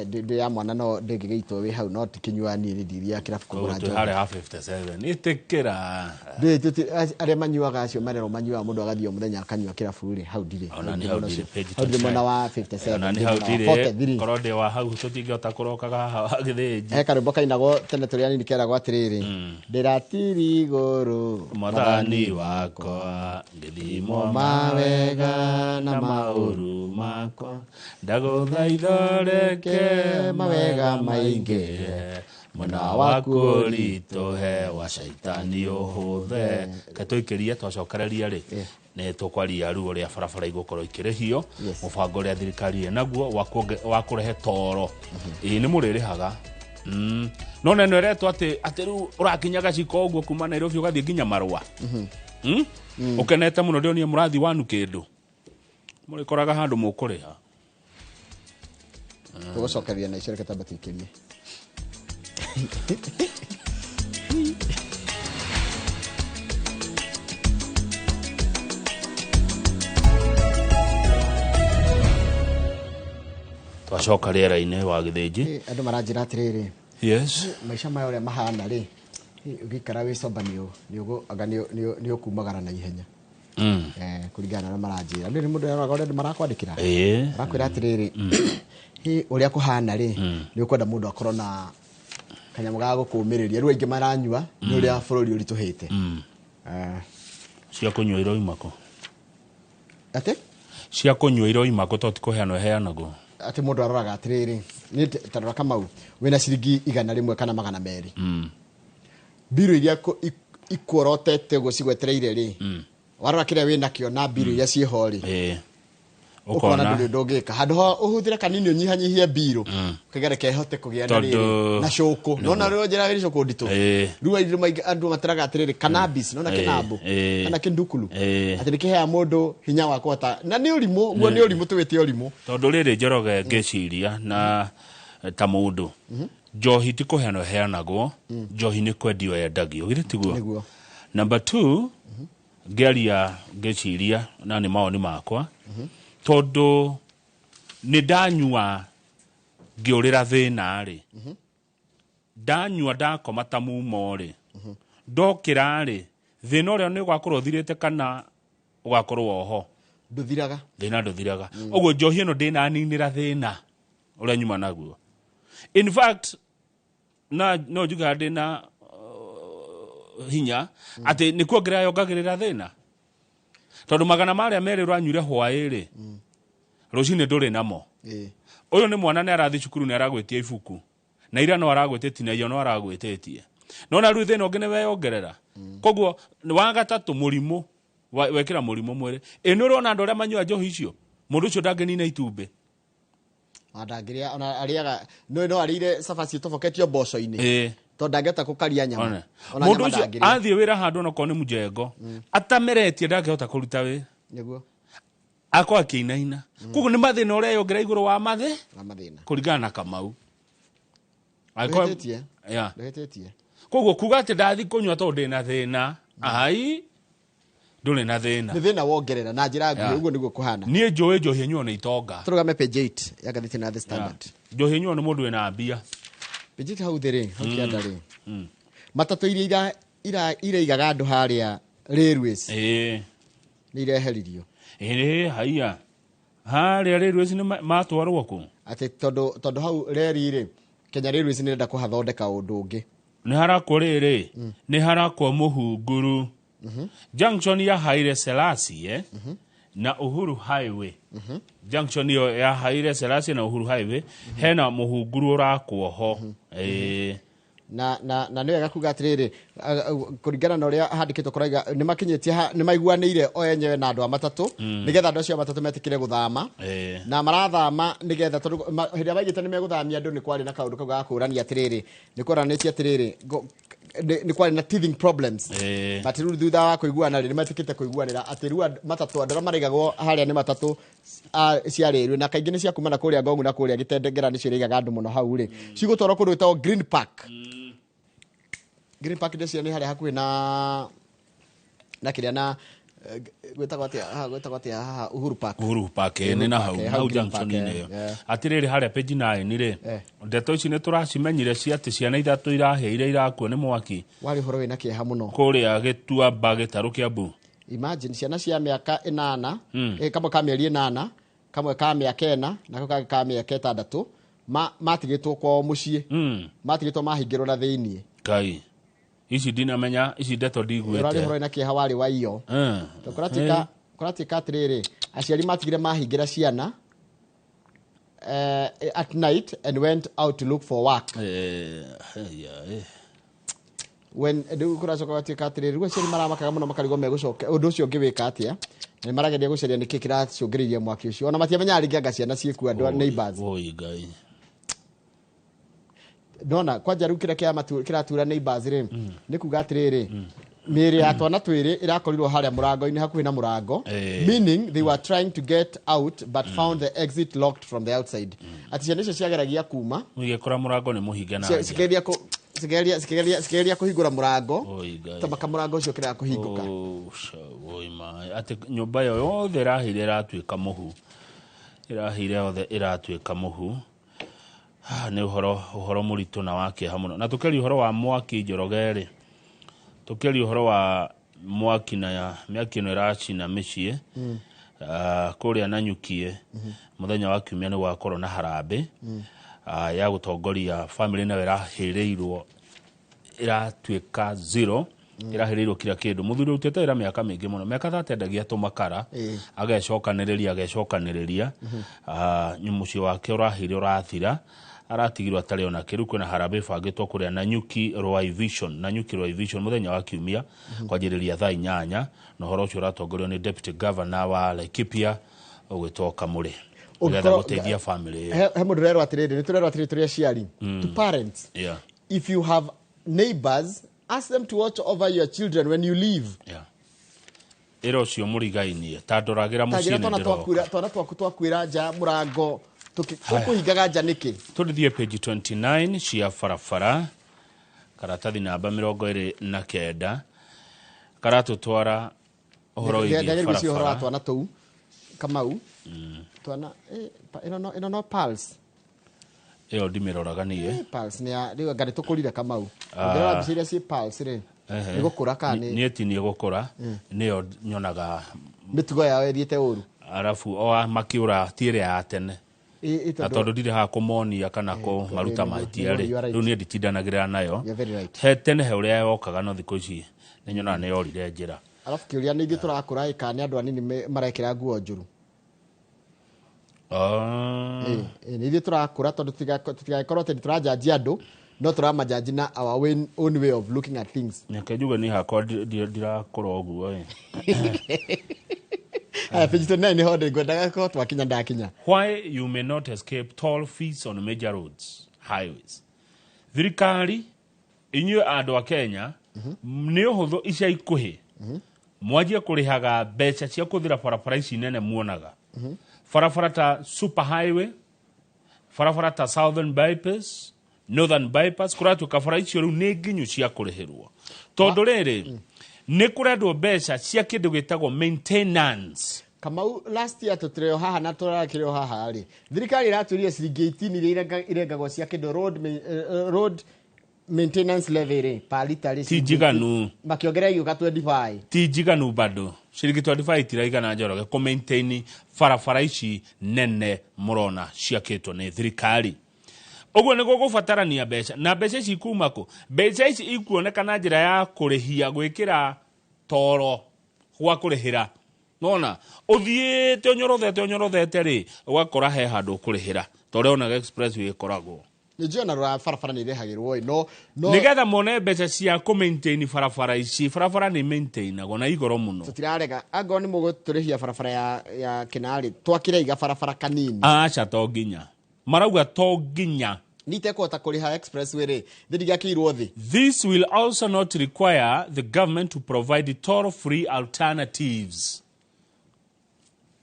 Ndĩ ya mwana no ndĩngĩgĩitwo wĩ hau, no ti kĩnyua niĩ nĩ ndiria kĩrabu kũgũra Koguo twĩ njohi. harĩa ha 57. Ĩtĩkĩra. Ndĩ, arĩa manyuaga acio marerwo manyuaga mũndũ agathiĩ o mũthenya akanyua kĩrabu rĩ, hau ndirĩ. Ona nĩ hau ndirĩ, page Hau ndirĩ mwena wa 29. 57, Ona nĩ ndirĩ hau mwena wa ndirĩ. 43. Korwo ndĩ wa hau tũtingĩhota kũrokaga haha wa Gĩthĩnji. He karwĩmbo kainagwo tene tũrĩ anini keragwo atĩrĩrĩ, ndĩratiri igũrũ Mwathani wakwa, ngĩthimwo mawega na na maũru makwa, ndagũthaitha reke mawega maingĩ, mwena waku ũritũhe wa caitani ũhũthe. Reke tũikĩrie, twacokereria rĩ, nĩ tũkwaria rĩu ũrĩa barabara igũkorwo ikĩrĩhio, mũbango ũrĩa thirikari ĩnaguo wa kũrehe toro. Ĩĩ, nĩ mũrĩrĩhaga. No neno ĩretwo atĩ rĩu ũrakinya gaciko ũguo kuma Nairobi ũgathiĩ nginya Marũa. Ũkenete mũno ndĩronire mũrathiĩ wanu kĩndũ. Mũrĩkoraga handũ mũkũrĩha. Tũgũcokeria na icio reke twambe tũikĩrie. Twacoka rĩera-inĩ wa Gĩthĩnji. Andũ maranjĩra atĩrĩrĩ. Yes. Maica maya ũrĩa mahana rĩ, ũngĩikara wĩ sober anga nĩ ũkumagara na ihenya. Kũringana na ũrĩa maranjĩra. Rĩu nĩ mũndũ aroraga ũrĩa andũ marakwandĩkĩra. Marakwĩra atĩrĩrĩ, ũrĩa kũhana rĩ, nĩ ũkwenda mũndũ akorwo na kanyamũ ga gũkũmĩrĩria. Rĩu aingĩ maranyua nĩ ũrĩa bũrũri ũritũhĩte. Cia kũnyua iroima kũ? Atĩ? Cia kũnyua iroima kũ tondũ ti kũheanwo iheanagwo? Atĩ mũndũ aroraga atĩrĩrĩ, niĩ ta rora Kamau, wĩna ciringi 100 kana 200. Mbirũ iria ikuorotete ũguo cigwetereire rĩ, warora kĩrĩa wĩnakĩo na mbirũ iria ciĩho rĩ, ũkona Ũkona. ndũrĩ ũndũ ũngĩka. Handũ ha ũhũthĩre kanini ũnyihanyihie mbirũ, ũkĩgereka ĩhote kũgĩa na Tondũ rĩrĩ, na cũkũ. Nĩguo. Nona rĩo njĩra ĩrĩ cũkũ nditũ. Rĩu andũ maingĩ, andũ materaga atĩrĩrĩ, cannabis, nona kĩnambo, kana kĩndukulu. Atĩ nĩkĩheaga mũndũ hinya wa kũhota. Na nĩ ũrimũ, guo nĩ ũrimũ, tũwĩte ũrimũ. Tondũ rĩrĩ Njoroge ngĩciria na ta mũndũ, njohi ti kũheanwo ĩheanagwo, njohi nĩ kwendio yendagio, githĩ tiguo? Nĩguo. Number 2, ngĩaria ngĩciria na nĩ mawoni makwa, tondũ nĩ ndanyua ngĩũrĩra thĩna rĩ, ndanyua ndakoma ta mumo rĩ, ndokĩra rĩ, thĩna ũrĩa nĩ ũgakorwo ũthirĩte kana ũgakorwo oho. Ndũthiraga. Thĩna ndũthiraga. Ũguo njohi ĩno ndĩnaninĩra thĩna ũrĩa nyuma naguo. In fact, na no njugaga ndĩna hinya atĩ nĩ kuongerera yongagĩrĩra thĩna, tondũ magana marĩa merĩ ũranyuire hwaĩ rĩ, rũcinĩ ndũrĩ namo. Ũyũ nĩ mwana nĩ arathiĩ cukuru, nĩ aragwĩtia ibuku na ira no aragwĩtĩtie na iyo no aragwĩtĩtie, no na rĩu thĩna ũngĩ nĩ weyongerera. Koguo wa gatatũ, mũrimũ wekĩra mũrimũ mwĩrĩ. Ĩ nĩ ũrona andũ arĩa manyua njohi icio, mũndũ ũcio ndangĩnina itumbĩ. Ona ndangĩrĩa, ona arĩaga no arĩire cabaci ĩtoboketio mboco-inĩ, tondũ ndangĩhota gũkaria nyama. Ona. Ona Mũndũ nyama ũcio ndangĩrĩa. athiĩ wĩra handũ onakorwo nĩ mũjengo atameretie, ndangĩhota kũruta wĩra. Akorwo akĩinaina. Koguo nĩ mathĩna ũreyongerera igũrũ wa mathĩ Na mathĩna. Kũringana na Kamau. Ndũhĩtĩtie. Yeah. Ndũhĩtĩtie. Koguo kuga atĩ ndathi kũnyua tondũ ndĩna thĩna, ai, ndũrĩ na thĩna. Nĩ thĩna wongerera na njĩra nguhĩ. Ũguo nĩguo kũhana. Niĩ njũĩ njohi ĩnyuo nĩ itonga. Tũrũgame page 8 ya ngathĩti na The Standard. Njohi ĩnyuo nĩ mũndũ wĩna mbia. Page 8 hau thĩ rĩ, hau kĩanda rĩ, matatũ iria iria iraigaga andũ harĩa railways nĩ ireheririo. Ĩĩ, haiya, harĩa railways nĩ matwarwo kũ? Atĩ tondũ hau reri rĩ, Kenya Railways nĩ ĩrenda kũhathondeka ũndũ ũngĩ. Nĩ harakwo rĩrĩ, nĩ harakwo mũhunguru junction ya Haile Selassie na Uhuru Highway. Junction ĩyo ya Haile Selassie na Uhuru Highway hena mũhunguru ũrakwo ho, ĩĩ. Na nĩ wega kuga atĩrĩrĩ, kũringana na ũrĩa handĩkĩtwo kũraiga, nĩ makinyĩtie nĩ maiguanĩire o enyewe na andũ a matatũ, nĩgetha andũ acio a matatũ metĩkĩre gũthama. Na marathama nĩgetha tondũ hĩndĩ ĩrĩa maigĩte nĩ megũthamia andũ, nĩ kwarĩ na kaũndũ kau ga kũrania atĩrĩrĩ, nĩ kwaranĩtie atĩrĩrĩ, nĩ kwarĩ na teething problems, but rĩu thutha wa kũiguana rĩ, nĩ metĩkĩte kũiguanĩra atĩ rĩu matatũ, andũ arĩa maraigagwo harĩa nĩ matatũ cia rĩrĩ, na kaingĩ nĩ cia kuma na kũrĩa Ngongu na kũrĩa Gĩtendengera, nĩcio iraigaga andũ mũno hau rĩ, cigũtwarwo kũndũ gwĩtagwo Green Park. Green Park ndĩciria nĩ harĩa hakuhĩ na kĩrĩa na gwĩtagwo atĩa haha, gwĩtagwo atĩa haha, Uhuru Park. Uhuru Park, nĩ na hau Park, hau Green Park, junction-inĩ ĩyo. Atĩrĩrĩ, harĩa page 9 rĩ, ndeto ici nĩ tũracimenyire cia atĩ ciana ithatũ irahĩire, irakua nĩ mwaki. Warĩ ũhoro wĩna kĩeha mũno. Kũrĩa Gĩtuamba, Gĩtarũ, Kĩambu. Imagine ciana cia mĩaka 8, kamwe ka mĩeri 8, kamwe ka mĩaka 4, nako kangĩ ka mĩaka 6, matigĩtwo kwao mũciĩ, matigĩtwo mahingĩrwo na thĩiniĩ. Ngai, ici ndinamenya ici ndeto. Ũrarĩ Ndiguĩte. ũhoro wĩna kĩeha, warĩ wa iyo. Tondũ kũratuĩka atĩrĩrĩ, aciari matigire mahingĩra ciana at night and went out to look for work. Haya, eh. When rĩu kũracoka gatuĩka atĩrĩrĩ, rĩu aciari maramakaga mũno, makarigwo megũcoka ũndũ ũcio ũngĩ wĩka atĩa, na nĩ marageria gũcaria nĩkĩ kĩracũngĩrĩirie mwaki ũcio, ona matiamenyaga rĩngĩ anga ciana ciĩkuo, andũ a neighbors. Oi Ngai. Nona kwanja rĩu kĩrĩa kĩratura neighbors rĩ, nĩ kuga atĩrĩrĩ, mĩĩrĩ ya twana twĩrĩ ĩrakorirwo harĩa mũrango-inĩ, hakuhĩ na mũrango, meaning they were trying to get out but found the exit locked from the outside, atĩ ciana icio ciageragia kuma Ũgĩkora mũrango nĩ mũhinge na nja. Cikĩgeria kũhingũra mũrango, Oi Ngai. ta kamũrango ũcio kĩrega kũhingũka. Oh, oi maĩ, atĩ nyũmba ĩyo yothe ĩrahĩire ĩratuĩka mũhu, ĩrahĩire yothe ĩratuĩka mũhu. Ah, nĩ ũhoro mũritũ na wa kĩeha mũno. Na tũkĩaria ũhoro wa mwaki, Njoroge rĩ, tũkĩaria ũhoro wa mwaki na ya mĩaki ĩno ĩracina mĩciĩ, ah, kũrĩa Nanyukie mũthenya wa kiumia nĩ gwakorwo na harambĩ, ah, ya gũtongoria famĩlĩ nayo ĩrahĩrĩirwo, ĩratuĩka zero, ĩrahĩrĩirwo kila kĩndũ. Mũthuri ũrutĩte wĩra mĩaka mĩingĩ mũno, mĩaka 30, endagia tũmakara, agecokanĩrĩria, ah, mũciĩ wake ũrahĩire, ũrathira, aratigirwo atarĩ ona kĩrũ. Kwĩna harambĩ ĩbangĩtwo kũrĩa Nanyuki Rwai Vision, Nanyuki Rwai Vision, mũthenya wa kiumia kwanjĩrĩria thaa 8, na ũhoro ũcio ũratongorio nĩ deputy governor wa Laikipia ũgwĩtwo Kamũrĩ, nĩgetha gũteithia famĩlĩ ĩyo. He mũndũ ũrerwo atĩrĩrĩ, nĩ tũrerwo atĩrĩrĩ tũrĩ aciari, to parents, if you have neighbors, ask them to watch over your children when you leave. Yeah. Ĩra ũcio mũrigainie ta ndoragĩra Ta mũciĩ njĩra nĩ twana ndĩroka. twana twaku twakuĩra nja mũrango. Haya. Ũkũhingaga nja nĩkĩ? Tũrĩthiĩ page 29 cia barabara, karatathi namba 29, karatũtwara ũhoro wĩgiĩ Ndageria gwĩciria ũhoro wa barabara. twana tũu, Kamau, twana ĩno no pulse. Ĩyo ndimĩroraga niĩ. Pulse nĩ ya rĩu anga nĩ tũkũrire, Kamau. Ah. Ũngĩrora mbica iria ciĩ Pulse rĩ, nĩ gũkũra kana nĩ Niĩ ti niĩ gũkũra, nĩyo nyonaga. Mĩtugo yao ĩthiĩte ũru. Arabu o makiura ti ĩrĩa ya tene. Ĩ Na tondũ tondũ ndirĩ haha kũmonia kana kũmaruta mahĩtia rĩ, you are right. rĩu niĩ nditindanagĩrĩra nayo. You're very right. He tene he ũrĩa yokaga, no thikũ ici nĩ nyonaga nĩ yorire njĩra. Arabu kĩũria nĩ ithuĩ tũrakũra ĩ kana nĩ andũ anini marekĩra nguo njũru? Ĩ, nĩ ithuĩ tũrakũra, tondũ tũtigagĩkorwo atĩ nĩ tũranjanji andũ, no tũramajanji na our own way of looking at things. Reke njuge niĩ hakwa ndirakũra ũguo ĩ. Aya, page 29 nĩho ndĩ ngwendaga korwo twakinya ndakinya. Why you may not escape toll fees on major roads, highways. Thirikari, inyuĩ andũ a Kenya, nĩ ũhũthũ ica ikuhĩ mwanjie kũrĩhaga mbeca cia kũhũthĩra barabara ici nene muonaga, barabara ta super highway, barabara ta Southern Bypass, Northern Bypass. Kũratuĩka bara icio rĩu nĩ nginyu cia kũrĩhĩrwo, tondũ rĩrĩ nĩ kũrendwo mbeca cia kĩndũ gĩtagwo maintenance. Kamau, last year tũtirĩ o haha na tũrakĩrĩ o haha rĩ, thirikari ĩratwĩrire ciringi 18 iria irengagwo cia kĩndũ road maintenance levy rĩ, per liter rĩ, Ti ciringi njiganu. 18, makĩongerera igĩũka 25. Ti njiganu bado. Ciringi 25 itiraigana, Njoroge, kũ maintain barabara ici nene mũrona ciakĩtwo nĩ thirikari. Ũguo nĩguo gũbatarania mbeca, na mbeca ici ikuma kũ? Mbeca ici ikuoneka na njĩra ya kũrĩhia, gwĩkĩra toro gwa kũrĩhĩra. Nona ũthiĩte ũnyorothete ũnyorothete rĩ, ũgakora he handũ ũkũrĩhĩra, ta ũrĩa onaga expressway ĩkoragwo. Nĩ njũĩ ona rora barabara nĩ irĩhagĩrwo ĩ, no Nĩgetha mone mbeca cia kũ maintain barabara ici. Barabara nĩ maintainagwo na igoro mũno. Tũtirarega angorwo nĩ mũgũtũrĩhia barabara ya kĩnarĩ, twakĩre iga barabara kanini. Aca, to nginya marauga, to nginya. Nitekũhota kũrĩha expressway rĩ, thĩ ndigakĩirwo thĩ. This will also not require the government to provide toll free alternatives.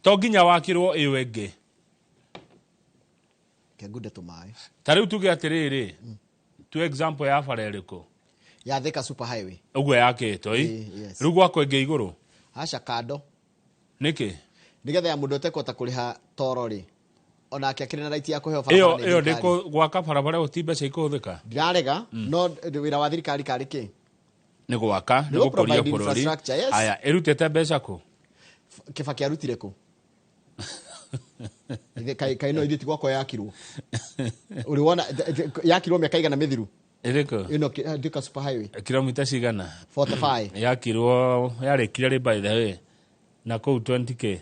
To nginya wakĩrwo ĩyo ĩngĩ. Kengunde tũmaĩ. Ta rĩu tuge atĩrĩrĩ, tu example ya bara ĩrĩkũ? Ya Thika Super Highway. Ũguo yakĩtwo ĩ? Yes. Rĩu gwakwo ĩngĩ igũrũ? Aca, kando. Nĩkĩ? Nĩgetha ya mũndũ ũtekũhota kũrĩha toro rĩ, onake akĩrĩ na right ya kũheo Ĩyo barabara nĩ ĩyo thirikari. ndĩkũ gwaka barabara ĩyo ti mbeca ikũhũthĩka. Ndirarega, no wĩra wa thirikari karĩ kĩ? Nĩ gwaka, nĩ Nĩ gũ gũkũria provide bũrũri. infrastructure, yes. Aya, ĩrutĩte mbeca kũ? Kĩbaki arutire kũ? Kaĩ no ithuĩ ti gwakwa yakirwo? Ũrĩ wona yakirwo mĩaka igana mĩthiru? Ĩrĩkũ? Ĩno Thika Super Highway. Kilomita cigana? 45. Yakirwo, yarĩkire rĩ, by the way, na kũu 20K?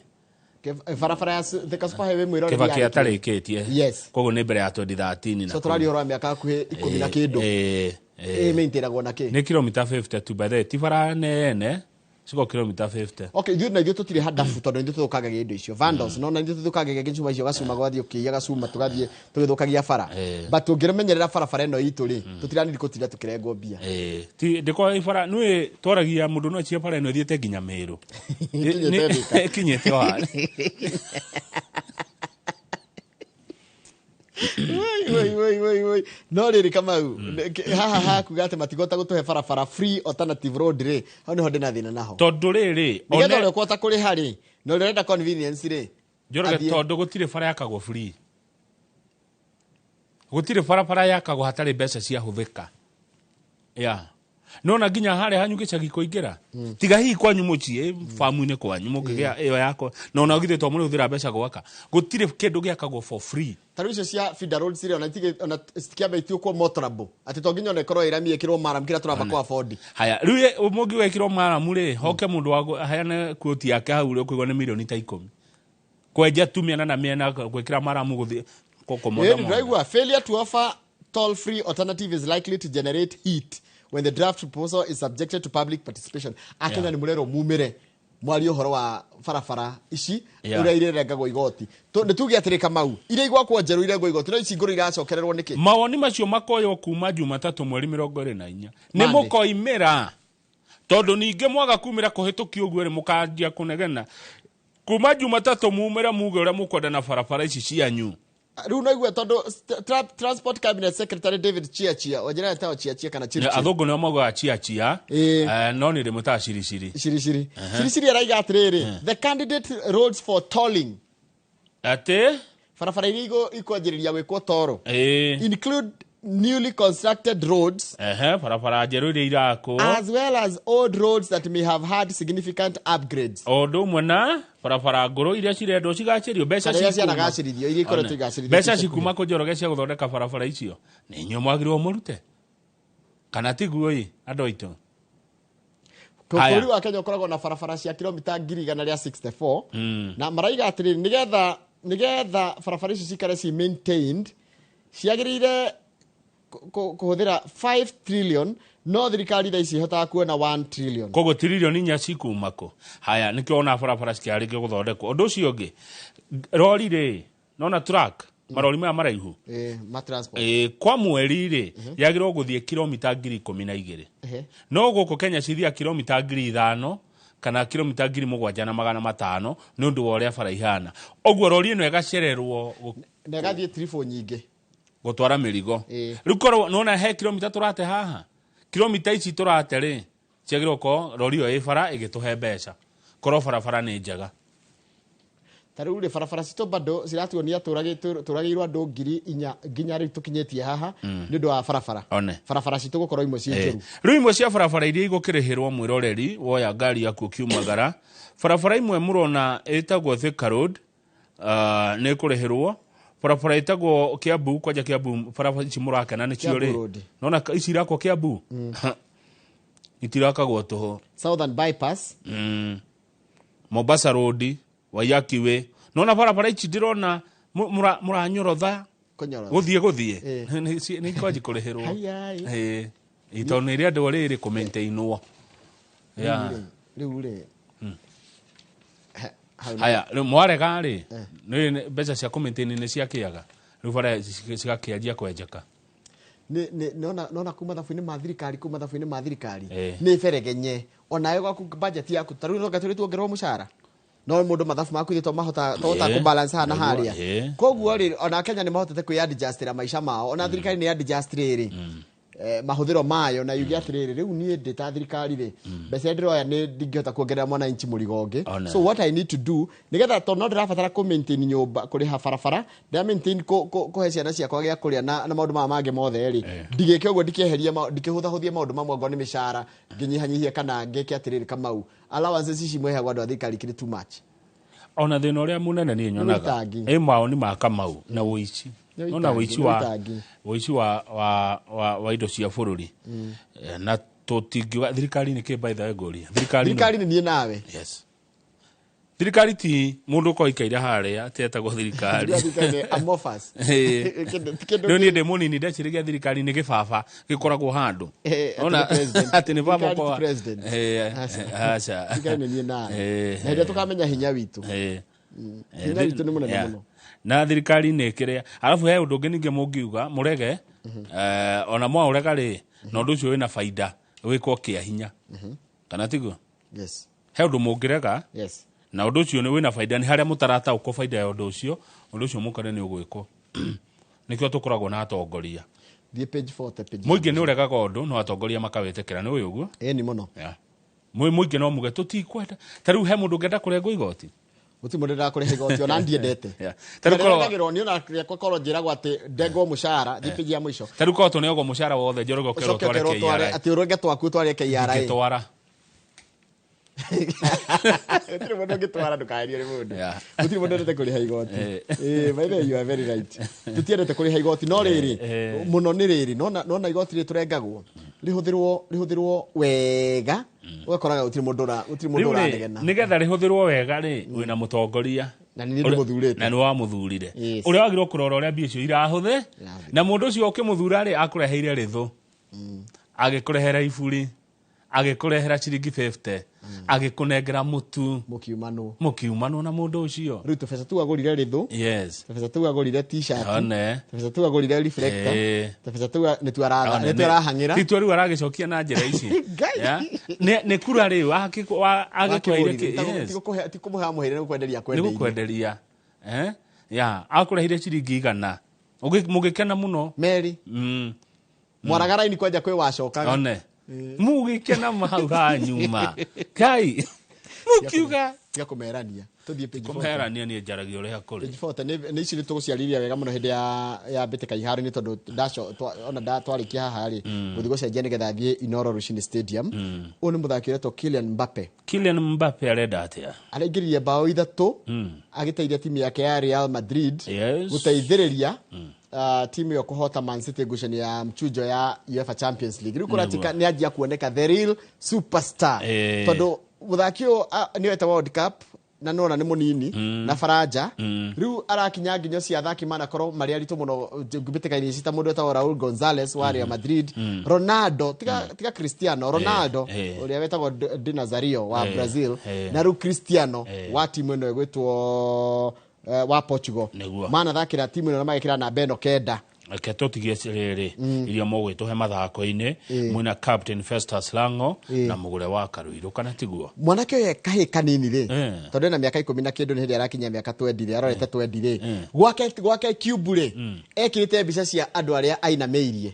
Barabara ya Thika Super Highway, mwĩroreri, Kĩbaki yarĩkire. atarĩkĩtie. Yes. Koguo nĩ mbere ya 2013 na So tũraria ũhoro wa mĩaka hakuhĩ 10 na kĩndũ. Ĩ maintainagwo na kĩ? Nĩ kilomita 50 tu, by the way, ti bara nene, ciko kilomita 50. Okay, ithuĩ na ithuĩ tũtirĩ handabu, tondũ ithuĩ tũthũkangagia indo icio, vandals, no na ithuĩ tũthũkangagia gĩcuma icio, gacuma gathiĩ ũkĩiya gacuma, tũgathiĩ tũgĩthũkagia bara. But ũngĩmenyerera barabara ĩno itũ rĩ, tũtiraniri gũtinda tũkĩrengwo mbia. Ti ndĩko bara nĩ twaragia mũndũ no acie bara ĩno ĩthiĩte nginya Mĩrũ. Ĩkinyĩte Thika. Ĩkinyĩte o haha. Woi, woi, woi, woi, woi. No rĩrĩ, Kamau, haha hakuga atĩ matigota gũtũhe barabara free alternative road rĩ, hau nĩho ndĩna thĩna naho. Tondũ rĩrĩ Nĩgetha ũrĩa ũkũhota kũrĩha rĩ, na ũrĩa ũrenda convenience rĩ, Njoroge, tondũ gũtirĩ bara yakagwo free, gũtirĩ barabara yakagwo hatarĩ mbeca ciahũthĩka ya nona nginya harĩa hanyu gĩcagi kũingĩra, tiga hihi kwanyu mũciĩ, famu-inĩ kwanyu mũngĩgĩa ĩyo yakwa, na ona githĩ to mũrĩhũthĩra mbeca gwaka? Gũtirĩ kĩndũ gĩakagwo for free. Ta rĩu icio cia feeder roads rĩ, ona ona citikĩamba ituĩkwo motorable, atĩ to nginya ona ĩkorwo ĩrami ĩkĩrwo maram kĩrĩa tũramba kũ afford. Haya, rĩu mũngĩ wekĩrwo maramu rĩ, hoke mũndũ wa aheane quote yake hau rĩ, ũkũigua nĩ milioni ta 10 kwenja tu mĩena na mĩena, gwĩkĩra maramu, gũthiĩ kũmonda. Ĩĩ, ndĩraigua failure to offer toll free alternative is likely to generate heat when the draft proposal is subjected to public participation. Akenya, nĩ mũrerwo mumĩre mwarie ũhoro wa barabara ici, ũrĩa irerengagwo igoti. Nĩ tuge atĩrĩ, Kamau, iria igwakwo njerũ irengwo igoti, no ici ngũrũ iracokererwo nĩkĩ? Mawoni macio makoywo kuma Jumatatũ mweri 24. Nĩ Monday. Mũkoimĩra, tondũ ningĩ mwaga kumĩra kũhĩtũkia ũguo rĩ, mũkanjia kũnegena. Kuma Jumatatũ mumĩre muge ũrĩa mũkwenda na barabara ici cianyu. Rĩu no igue tondũ Transport Cabinet Secretary David Chiachia, wanjĩra etagwo Chiachia kana Chirchir? Athũngũ nĩo maugaga chia chia. No nĩ ndĩmwĩtaga ciriciri. Ciriciri. Ciriciri araiga atĩrĩrĩ, the candidate roads for tolling, Atĩ barabara iria ikwanjĩrĩria gwĩkwo toro, include Newly constructed roads, ehe, barabara njerũ iria irakwo, as well as old roads that may have had significant upgrades. O ũndũ ũmwe na barabara ngũrũ iria cirendwo cigacĩrio, mbeca Kana iria cikuma. cianagacĩrithio, iria ikoretwo One. igacĩrithio Mbeca ica cikuma kũ Njoroge cia gũthondeka barabara icio nĩ inyuĩ mwagĩrĩirwo mũrute, kana tiguo ĩ andũ aitũ? Haya. Bũrũri wa Kenya ũkoragwo na barabara cia kilomita 164,000, na maraiga atĩrĩrĩ, nĩgetha barabara icio cikare ci maintained, ciagĩrĩire kũhũthĩra 5 trillion, no thirikari thaa ici ĩhotaga kuona 1 trillion. Koguo tiririoni inya cikuma kũ? Haya, nĩkĩo ona barabara cikĩarĩkia gũthondekwo. Ũndũ ũcio ũngĩ, rori rĩ, nona truck, marori maya maraihu, ma transport. Kwa mweri rĩ, yagĩrĩirwo gũthiĩ kilomita 12,000. No gũkũ Kenya cithiaga kilomita 5,000 kana kilomita 7,500 nĩ ũndũ wa ũrĩa bara ihana. Ũguo rori ĩno ĩgacererwo na ĩgathiĩ tribũ nyingĩ gũtwara mĩrigo. Rĩu korwo nona he kilomita tũrate haha, kilomita ici tũrate rĩ, ciagĩrĩirwo gũkorwo rori ĩyo ĩ bara ĩgĩtũhe mbeca, korwo barabara nĩ njega. Ta rĩu rĩ, barabara citũ bado ciratuonia tũragĩirwo andũ 4,000 nginya rĩu tũkinyĩtie haha nĩ ũndũ wa barabara. One. Barabara citũ gũkorwo imwe ciĩ njũru. Rĩu imwe cia barabara iria igũkĩrĩhĩrwo, mwĩroreri woya ngari yaku ũkiumagara, barabara imwe mũrona ĩtagwo Thika Road, nĩ ĩkũrĩhĩrwo. Barabara ĩtagwo Kiambu, kwanja Kiambu barabara ici mũrakena nĩcio Kiambu rĩ. Road. Nona ici irakwo Kiambu itirakagwo tũhũ. Southern Bypass. Mombasa Road, Waiyaki Way. Nona barabara ici ndĩrona mũranyorotha Kũnyorotha. gũthiĩ. Nĩ ikwanji kũrĩhĩrwo. Haiya. Tondũ nĩ ĩrĩa rĩrĩ kũmaintainwo. Yeah. Rĩu rĩ, hau Haya, rĩu mwarega rĩ, nĩ mbeca cia kũmaintain nĩ ciakĩaga, rĩu bara cigakĩanjia kwenjeka. Nona kuma mathabu-inĩ ma thirikari, kuma mathabu-inĩ ma thirikari nĩ beregenye onawe gwaku budget yaku. Ta rĩu no gatũrĩ tuongererwo mũcara, no mũndũ mathabu maku ithe to mahota tohota kũ balance haha na harĩa. Koguo rĩ, ona Kenya nĩ mahotete kwĩ adjustĩra maica mao, ona thirikari nĩ adjust rĩrĩ mahũthĩro mayo, na yuge atĩrĩrĩ, rĩu niĩ ndĩ ta thirikari rĩ, mbeca iria ndĩroya nĩ ndingĩhota kuongerera mwananchi mũrigo ũngĩ. One. So what I need to do, nĩgetha tondũ no ndĩrabatara kũ maintain nyũmba, kũrĩha barabara, ndĩra maintain kũhe ciana ciakwa gĩa kũrĩa na maũndũ maya mangĩ mothe rĩ, ndigĩke ũguo, ndikĩeherie ndikĩhũthahũthie maũndũ mamwe, angorwo nĩ mĩcara ngĩnyihanyihie, kana ngĩke atĩrĩrĩ, Kamau, allowances ici mweheagwo andũ a thirikari ikĩrĩ too much. Ona thĩna ũrĩa mũnene niĩ nyonaga Nĩ ũitangi. ĩ maoni ma Kamau na ũici. Nĩ Nona ũitangi, ũici nĩ wa ũitangi. ũici wa indo cia bũrũri. Na tũtingiuga thirikari nĩ kĩ, by the way ngũria thirikari Thirikari nĩ niĩ nawe. Yes, thirikari ti mũndũ ũkorwo ikaire harĩa atĩ etagwo thirikari. Thirikari nĩ amorphous. Ti kĩndũ. Rĩu niĩ ndĩ mũnini ndeciragia thirikari nĩ gĩbaba gĩkoragwo handũ. Atĩ Ona nĩ president. atĩ nĩ baba Thirikari ti ũkoragwo- president. Aca. Aca. Thirikari nĩ niĩ nawe, na hĩndĩ ĩrĩa tũkamenya hinya witũ. Hinya witũ nĩ mũnene mũno. Na thirikari nĩ kĩrĩa, arabu he ũndũ ũngĩ ningĩ mũngiuga mũrege, ona mwaũrega rĩ, na ũndũ ũcio wĩna baida wĩkwo kĩa hinya, kana tiguo? Yes. He ũndũ mũngĩrega na ũndũ ũcio nĩ wĩna baida, nĩ harĩa mũtarataũkwo baida ya ũndũ ũcio, ũndũ ũcio mũkore nĩ ũgwĩkwo. Nĩkĩo tũkoragwo na atongoria. Thiĩ page 40, page. Mũingĩ nĩ ũregaga ũndũ, no atongoria makawĩtĩkĩra, nĩ ũyũ ũguo. Ĩni mũno. Yeah. Mũingĩ no muge tũtikwenda. Ta rĩu he mũndũ ũngĩenda kũrengwo igoti? Gũtirĩ mũndũ ndĩraga kũrĩha igoti, ona ndiendete. Yeah. Ta rĩu korwo- Ndĩrendagĩrwo niĩ, ona rĩakwa korwo njĩragwo atĩ ndengwo mũcara, thiĩ page ya mũico. Ta rĩu korwo tũneagwo mũcara wothe, Njoroge ũkerwo ũcoke ũtware ũkerwo ũtware KRA. Atĩ ũrenge twaku ũtware KRA. Ingĩtwara. Gũtirĩ mũndũ ũngĩtwara, ndũkaherio nĩ mũndũ. Gũtirĩ mũndũ wendete kũrĩha igoti. By the way, you are very right, tũtiendete kũrĩha igoti, no rĩrĩ mũno nĩ rĩrĩ, nona igoti rĩrĩ tũrengagwo rĩhũthĩrwo wega, ũgakoraga gũtirĩ mũndũ Rĩu rĩ, ũranegena. Nĩgetha rĩhũthĩrwo wega rĩ, wĩna mũtongoria. Na nĩ niĩ ndĩmũthurĩte. Na nĩ wamũthurire, ũrĩa wagĩrĩirwo kũrora ũrĩa mbia icio irahũthĩ, na mũndũ ũcio ũkĩmũthura rĩ, akũreheire rĩthũ, agĩkũrehera iburi, agĩkũrehera ciringi 50, agĩkũnengera mũtu. Mũkiumanwo. Mũkiumanwo na mũndũ ũcio. Rĩu tũbeca tu agũrire rĩthũ, tũbeca tu agũrire T-shirt, One. tũbeca tu agũrire reflector, tũbeca tu nĩtuo One, nĩtuo arahang'ĩra. Ti tuo rĩu aragĩcokia na njĩra ici. Ngai. Yeah. Nĩ kura rĩu agĩkũheire yes. Ti kũmũhe amũheire, nĩ gũkwenderia Nĩ akwendeire. Gũkwenderia. Ya akũreheire ciringi 100, mũgĩkena mũno. Meri mwaraga raini kwanja kwĩ wacokaga. One, mũgĩkena hau hanyuma kai mũkiuga. Tiga kũmerania. Tũthiĩ page 40. Kũmeherania niĩ njaragia ũrĩa kũrĩ. Page 40 nĩ ici nĩ tũgũciarĩria wega mũno hĩndĩ ya mbĩtĩka iharo-inĩ, tondũ ona twarĩkia haha rĩ, gũthiĩ gũcenjia nĩgetha thiĩ Inoro Rũcinĩ Stadium. Ũyũ nĩ mũthaki ũretwo Kylian Mbappe. Kylian Mbappe arenda atĩa? Araingĩririe bao 3 agĩteithia timu yake ya Real Madrid gũteithĩrĩria timu ĩyo kũhota Man City ngucanio ya mchujo ya UEFA Champions League. Rĩu kũratika nĩ anjia kuoneka the real superstar, tondũ mũthaki ũyũ nĩ oete World Cup na nona nĩ mũnini na Faranja. Rĩu arakinya nginyo cia athaki manakorwo marĩ aritũ mũno mbĩtĩka-inĩ ici, ta mũndũ wetagwo Raul Gonzalez wa Real Madrid, Ronaldo, tiga Cristiano Ronaldo ũrĩa wetagwo Di Nazario wa Brazil, na rĩu Cristiano wa timu ĩno ĩgwĩtwo wa Portugal. Manathakĩra timu ĩno na magekĩra namba ĩno 9. Reke tũtigie rĩrĩ iria mũgwĩtũhe mathako-inĩ mwĩna Captain Festus Lango na mũgũre wa Karuirũ, kana tiguo? Mwanake ũyũ kahĩ kanini rĩ, tondũ ena mĩaka 10 na kĩndũ, nĩ hĩndĩ arakinyia mĩaka 20 rĩ, arorete 20 rĩ, gwake cube rĩ, ekĩrĩte mbica cia andũ arĩa ainamĩirie.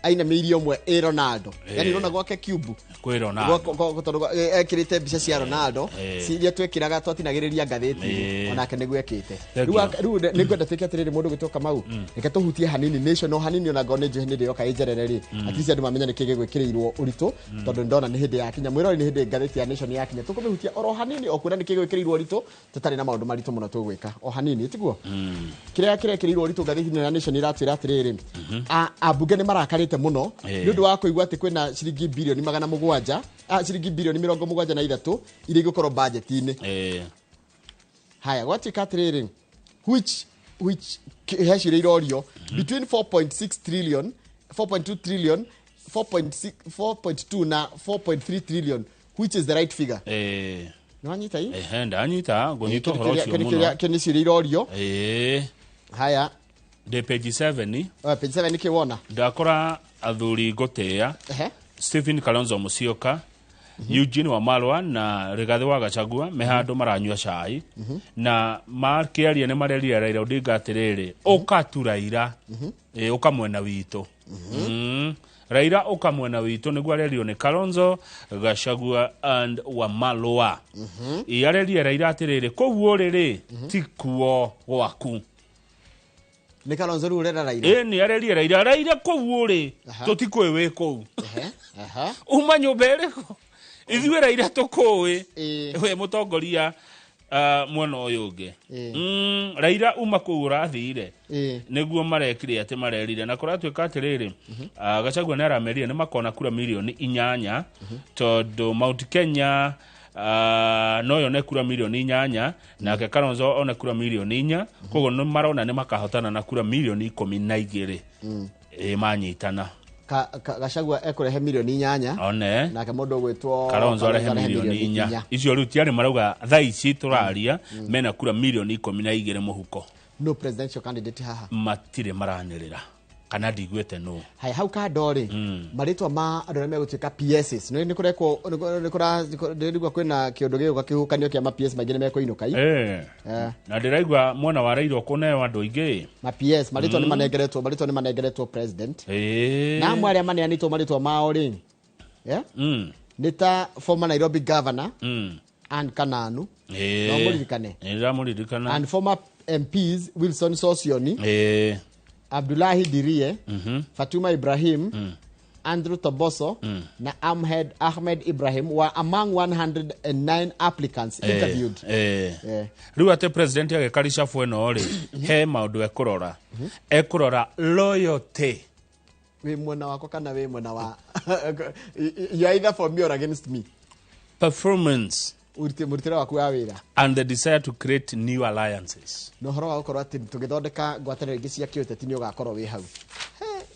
Ainamĩirie ũmwe ĩ Ronaldo. Yani ũrona gwake cube Kwĩ Ronaldo. Tondũ ekĩrĩte mbica cia Ronaldo iria twekĩraga twatinagĩrĩria ngathĩti, onake nĩguo ekĩte. Rĩu nĩngwenda twĩke atĩrĩrĩ, mũndũ gwĩtwo Kamau, reke tũhutie hanini nation, no hanini ona ngorwo nĩ njohi nĩ ndĩroka ĩnjerere rĩ, at least andũ mamenye nĩkĩ gĩgwĩkĩrĩirwo ũritũ, tondũ ndona nĩ hĩndĩ yakinya mwĩrori, nĩ hĩndĩ ngathĩti ya Nation yakinya, tũkũmĩhutia oro hanini o kuona nĩkĩ gĩgwĩkĩrĩirwo ũritũ, tũtarĩ na maũndũ maritũ mũno tũgwĩka o hanini, tiguo? Kĩrĩa kĩrekĩrĩirwo ũritũ ngathĩti-inĩ ya Nation iratwĩra atĩrĩrĩ, ambunge nĩ marakarĩte mũno nĩ ũndũ wa kũigua atĩ kwĩna ciringi birioni 700, ciringi birioni 73 iria igũkorwo budget-inĩ. Haya, gwatuĩka atĩrĩrĩ, which he ciũria irorio between 4.6 trillion, 4.2 trillion, 4.6, 4.2 na 4.3 trillion, which is the right figure? Nĩ wanyita ii? Ehe, ndanyita, ngũnyita ũhoro ũcio mũno. Kĩo nĩ ciũria irorio. Haya. Ndĩ page 7. Page 7 nĩkĩ wona? Ndakora athuri ngũtĩĩa. Stephen Kalonzo Musyoka, Eugene Wamalwa na Rigathi wa Gachagua me handũ maranyua cai, na makĩaria nĩ marerire Raila Odinga atĩrĩrĩ, ũka tu Raila, ũka mwena witũ. Raila ũka mwena witũ nĩguo arerio nĩ Kalonzo, Gachagua and Wamalwa. Arerie Raila atĩrĩrĩ, kũu ũrĩ rĩ, ti kuo gwaku. Nĩ Kalonzo rĩu ũrera Raila? Nĩ arerie Raila, Raila kũu ũrĩ, tũtikũĩ wĩ kũu. Uma nyũmba ĩrĩkũ? Ithuĩ Raila tũkũĩ, wĩ mũtongoria mwena ũyũ ũngĩ. Raila uma kũu ũrathire, nĩguo marekire atĩ marerire, na kũratuĩka atĩrĩrĩ, Gachagua nĩ aramerire nĩ makona kura mirioni 8, tondũ Mount Kenya no yone kura mirioni 8, nake Kalonzo one kura mirioni 4, koguo nĩ marona nĩ makahotana na kura mirioni 12. Manyitana. Gachagua ekũrehe mirioni 8 one, nake mũndũ ũgwĩtwo Kalonzo arehe mirioni 4. Icio rĩu tiarĩ marauga thaa ici tũraria mena kura mirioni 12 mũhuko. No presidential candidate haha matirĩ maranĩrĩra kana ndigwĩte no. Haya, hau kando rĩ, marĩtwa ma andũ arĩa megũtuĩka PSs nĩ kũrekwo, nĩ kwĩna kĩũndũ gĩgũka kĩhuhũkanio kĩa ma PS maingĩ nĩ mekũinũka i. Na ndĩraigua mwena wa Raila kũneo andũ aingĩ. Ma PS marĩtwa nĩ manengeretwo, marĩtwa nĩ manengeretwo president. Na amwe arĩa maneanĩtwo marĩtwa mao rĩ, nĩ ta former Nairobi governor Anne Kananu. No mũririkane. Nĩndĩramũririkana. And former MPs Wilson Sosioni, Abdullahi Dirie, Fatuma Ibrahim, Andrew Toboso, na Ahmed Ibrahim were among 109 applicants interviewed. Rĩu atĩ president agĩka reshuffle ĩno rĩ, he maũndũ ekũrora. Ekũrora loyalty. Wĩ mwena wakwa kana wĩ mwena wa you are either for me or against me. Performance. Mũrutĩre waku wa wĩra. And the desire to create new alliances. Na ũhoro wa gũkorwo atĩ tũgĩthondeka ngwatanĩro ingĩ cia kĩũteti nĩ ũgakorwo wĩ hau.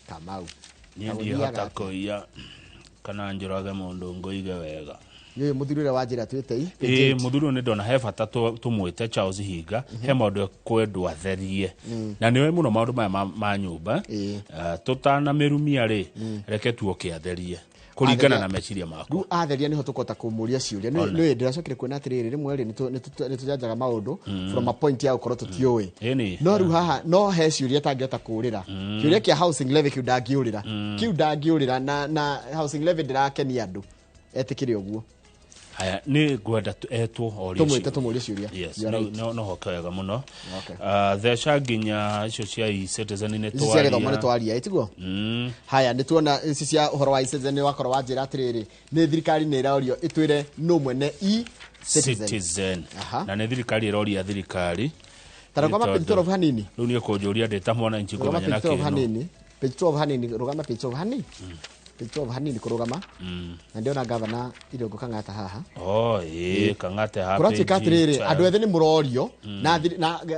Kamau. Niĩ ndingĩhota kũiya kana njũrage mũndũ ngũige wega. Nĩ mũthuri ũrĩa wanjĩra twĩte i. Mũthuri ũyũ nĩ ndona he bata tũmwĩte Charles Hinga, he maũndũ ekwendwo atherie. Na nĩoĩ mũno maũndũ maya ma nyũmba. Tũtanamĩrumia rĩ, reke tuoke atherie. Kũringana na meciria maku. Rĩu atheria nĩho tũkũhota kũmũria ciũria. Nĩ ndĩracokire kuona atĩrĩrĩ, rĩmwe rĩ nĩ tũjanjaga maũndũ from a point ya gũkorwo tũtiũĩ. No rĩu haha no he ciũria tangĩhota kũũrĩra. Kĩũria kĩa housing levy kĩu ndangĩũrĩra. Kĩu ndangĩũrĩra na housing levy ndĩrakenia andũ. Etĩkĩre ũguo. Haya, nĩ ngwenda etwo orie Tũmwĩte ciũria. tũmũrie ciũria. Yes, You are right. no hoke wega mũno. Okay. Ah, theca nginya icio cia e-citizen nĩ Ici cia gĩthomo nĩ twaria. twaria, ĩtiguo? Haya, nĩ tuona ici cia ũhoro wa e-citizen, nĩ wakorwo wanjĩra atĩrĩrĩ, nĩ thirikari nĩ ĩrorio ĩtwĩre nũ mwene e-citizen. Citizen. Aha. Na nĩ thirikari ĩroria thirikari. Ta rũgama Nĩ page tondũ 12 hanini. Rĩu niĩ kũnjũria ndĩ ta mwananchi Rũgama kũmenya na page 12 kĩno. hanini. Page 12 hanini, rũgama page 12 hanini. Page 12 hanini kũrũgama. Na ndĩona gavana Irũngũ Kang'ata haha. Oh, ĩĩ, Kang'ate ha Kũratuĩka page atĩrĩrĩ, 12. andũ ethĩ nĩ mũrorio na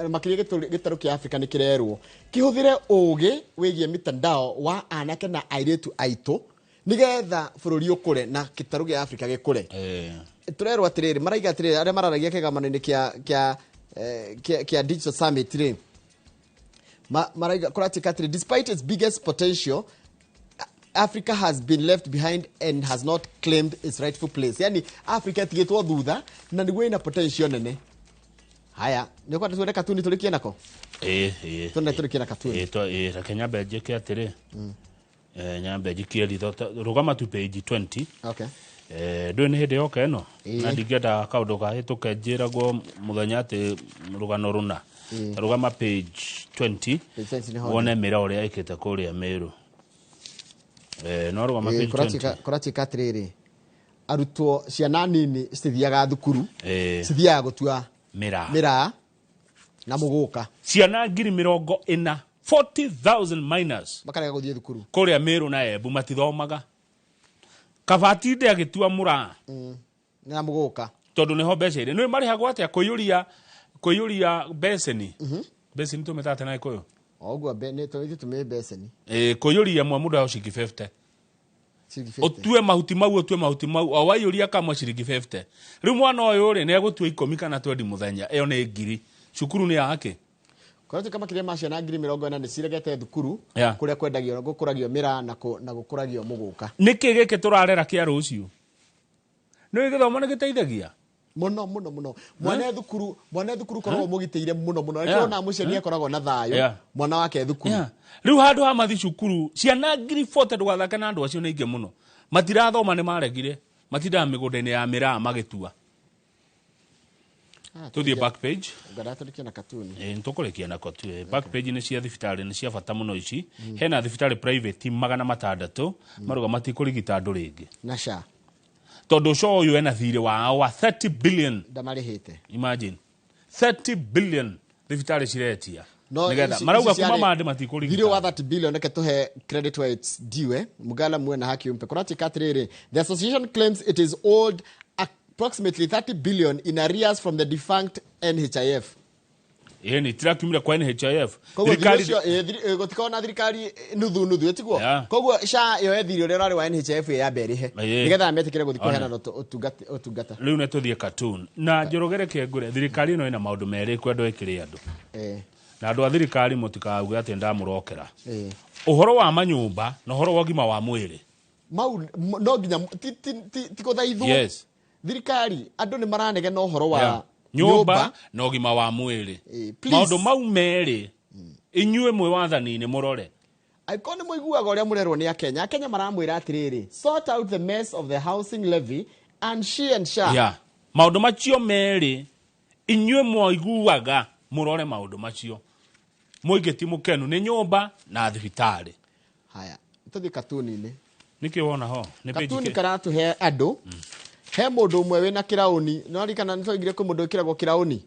makĩria gĩtarũ kĩa Afrika nĩ kĩrerwo kĩhũthĩre ũgĩ wĩgiĩ mitandao wa anake na airĩtu aitũ nĩgetha bũrũri ũkũre na gĩtarũ kĩa Afrika gĩkũre. Tũrerwo atĩrĩrĩ, maraiga atĩrĩrĩ, arĩa mararagia kĩgomano-inĩ kĩa Digital Summit rĩ, maraiga kũratuĩka atĩrĩ, despite its biggest potential, Africa has been left behind and has not claimed its rightful place. Yani Africa ĩtigĩtwo thutha na nĩguo ĩna potential nene. Haya, nĩ ũkwenda tuone katuni tũrĩkie nako? Ĩĩ, ĩĩ. Tuone tũrĩkie na katuni. Ĩĩ, reke nyambe njĩke atĩrĩ. Nyambe njikie ritho rũgama tu page 20. Okay. Ndũĩ nĩ hĩndĩ yoka ĩno Ĩĩ. na ndingĩenda kaũndũ kahĩtũke njĩragwo mũthenya atĩ rũgano rũna. Ĩĩ. Rũgama page 20. Page 20 nĩho wone mĩra ũrĩa ĩkĩte kũrĩa Mĩrũ. No rũgama Ĩĩ, page 20. Kũratuĩka atĩrĩrĩ, arutwo ciana nini citithiaga thukuru, cithiaga gũtua mĩraa. Mĩraa na mũgũka. Ciana 40,000, 40,000 minors makarega gũthiĩ thukuru kũrĩa Mĩrũ na Embu matithomaga. Kabatinde agĩtua mũraa na mũgũka tondũ nĩho mbeca irĩ. Nĩũĩ marĩhagwo atĩa kũiyũria beceni? Beceni tũmĩtaga atĩa na Gĩkũyũ? O ũguo nĩ ithuĩ tũmĩĩ beceni. Kũiyũria ĩmwe mũndũ aheo ciringi 50. Ciringi 50. Ũtue mahuti mau, ũtue mahuti mau, o waiyũria kamwe ciringi 50. Rĩu mwana ũyũ rĩ, nĩ egũtua 10 kana 20 mũthenya, ĩyo nĩ ngiri. Cukuru nĩ yake. Kũratuĩka makĩria ma ciana 40,000 nĩ ciregete thukuru Yeah. kũrĩa kwendagio gũkũragio mĩraa na gũkũragio mũgũka. Nĩkĩ gĩkĩ tũrarera kĩa rũciũ? Nĩũĩ gĩthomo nĩ gĩteithagia? Mũno mũno mũno. Mwana thukuru, mwana thukuru koragwo mũgitĩire mũno mũno. Yeah. Rĩu ona mũciari akoragwo na thayũ mwana wake thukuru. Rĩu handũ ha mathi cukuru ciana 40,000 ndũgathake na andũ acio nĩ aingĩ mũno. Matirathoma nĩ maregire. Matindaga mĩgũnda-inĩ ya mĩraa magĩtua. Tũthiĩ back page. Ngara tũrĩkie na katuni. Nĩ tũkũrĩkia nako tu. Back page nĩ cia thibitarĩ, nĩ cia bata mũno ici. Hena thibitarĩ private 600 marauga matikũrigita andũ rĩngĩ. Na SHA. Tondũ SHA ũyũ ena thirĩ wao wa 30 billion. Ndamarĩhĩte. Imagine. 30 billion thibitarĩ ciretia. No, Nĩgetha ici- marauga ici kuma ciarĩ mande matikũrigita. Thirĩ wa 30 billion, reke tũhe credit where it's due. Mugala muwe na haki umpe. Kũratuĩka atĩrĩrĩ, the association claims it is owed approximately 30 billion in arrears from the defunct NHIF. Ĩĩ, nĩ tirakiumire kwa NHIF. Koguo Thirikari thirĩ ũcio, gũtikorwo na thirikari nuthu nuthu, ĩtiguo? Koguo SHA yoe thirĩ ũrĩa ũrarĩ wa NHIF ĩyambe ĩrĩhe. Nĩgetha metĩkĩre gũthiĩ kũheana ũtungata. Rĩu nĩ tũthiĩ cartoon. Na Njoroge reke ngwĩre, thirikari ĩno ĩna maũndũ merĩ ĩkwenda ĩkĩre andũ. Na andũ a thirikari mũtikauge atĩ ndamũrokera. Ũhoro wa manyũmba na ũhoro wa ũgima wa mwĩrĩ. Mau, no nginya ti kũthaithwo. Yes. Thirikari, andũ nĩ maranegena ũhoro wa Nyũmba na ũgima wa mwĩrĩ. Please. Maũndũ mau merĩ, inyuĩ mwĩ wathani-inĩ mũrore. Angĩkorwo nĩ mũiguaga ũrĩa mũrerwo nĩ Akenya, Akenya maramwĩra atĩrĩrĩ, sort out the mess of the housing levy and she and SHA. Yeah. Maũndũ macio merĩ, inyuĩ mwaiguaga mũrore maũndũ macio. Mũingĩ ti mũkenu nĩ nyũmba na thibitarĩ. Haya, tũthiĩ katuni-inĩ. Nĩkĩ wona ho? Nĩ page Katuni kĩ? karatũhe andũ. He mũndũ ũmwe wĩna kĩraũni. No ririkana nĩ twaigire kwĩ mũndũ wĩkĩragwo kĩraũni?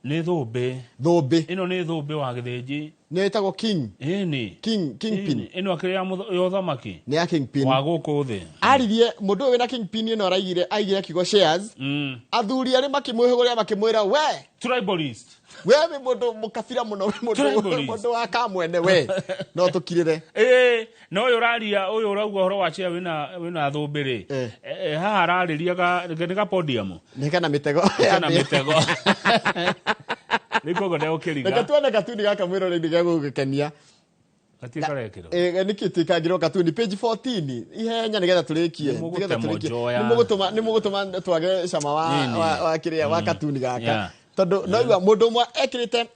Nĩ thũmbĩ. Thũmbĩ. Ĩno nĩ thũmbĩ wa gĩthĩnji. Nĩ ĩtagwo king. Ĩni. King, kingpin. Ĩni. Ĩno akĩrĩ ya ũthamaki. Nĩ ya kingpin. Wa gũkũ thĩ. Aririe mũndũ ũyũ wĩna kingpin ĩno aigire kiugo shares. Athuri arĩa makĩmwĩhũgũrĩra makĩmwĩra we. Tribalist. We wĩ mũndũ mũkabira mũno, wĩ Tribalist. mũndũ wa kamwene we. No tũkirĩre. No ũyũ ũraria, ũyũ ũrauga ũhoro wa share wĩna thũmbĩ rĩ. Haha ararĩria nĩ ga podium. Nĩ kana mĩtego. Kana mĩtego. Nĩ koguo ndegũkĩriga. Reke tuone katuni gaka mwĩrore-inĩ gegũgũkenia. Gatirĩ karekĩrwo. Nĩkĩ tĩkangĩrwo katuni page 14 ihenya nĩgetha tũrĩkie. Nĩ mũgũtema Nĩgetha tũrĩkie. njoya. Nĩ mũgũtũma twage cama Nini. wa kĩrĩa wa katuni gaka. Yeah. Tondũ no igua mũndũ ũmwe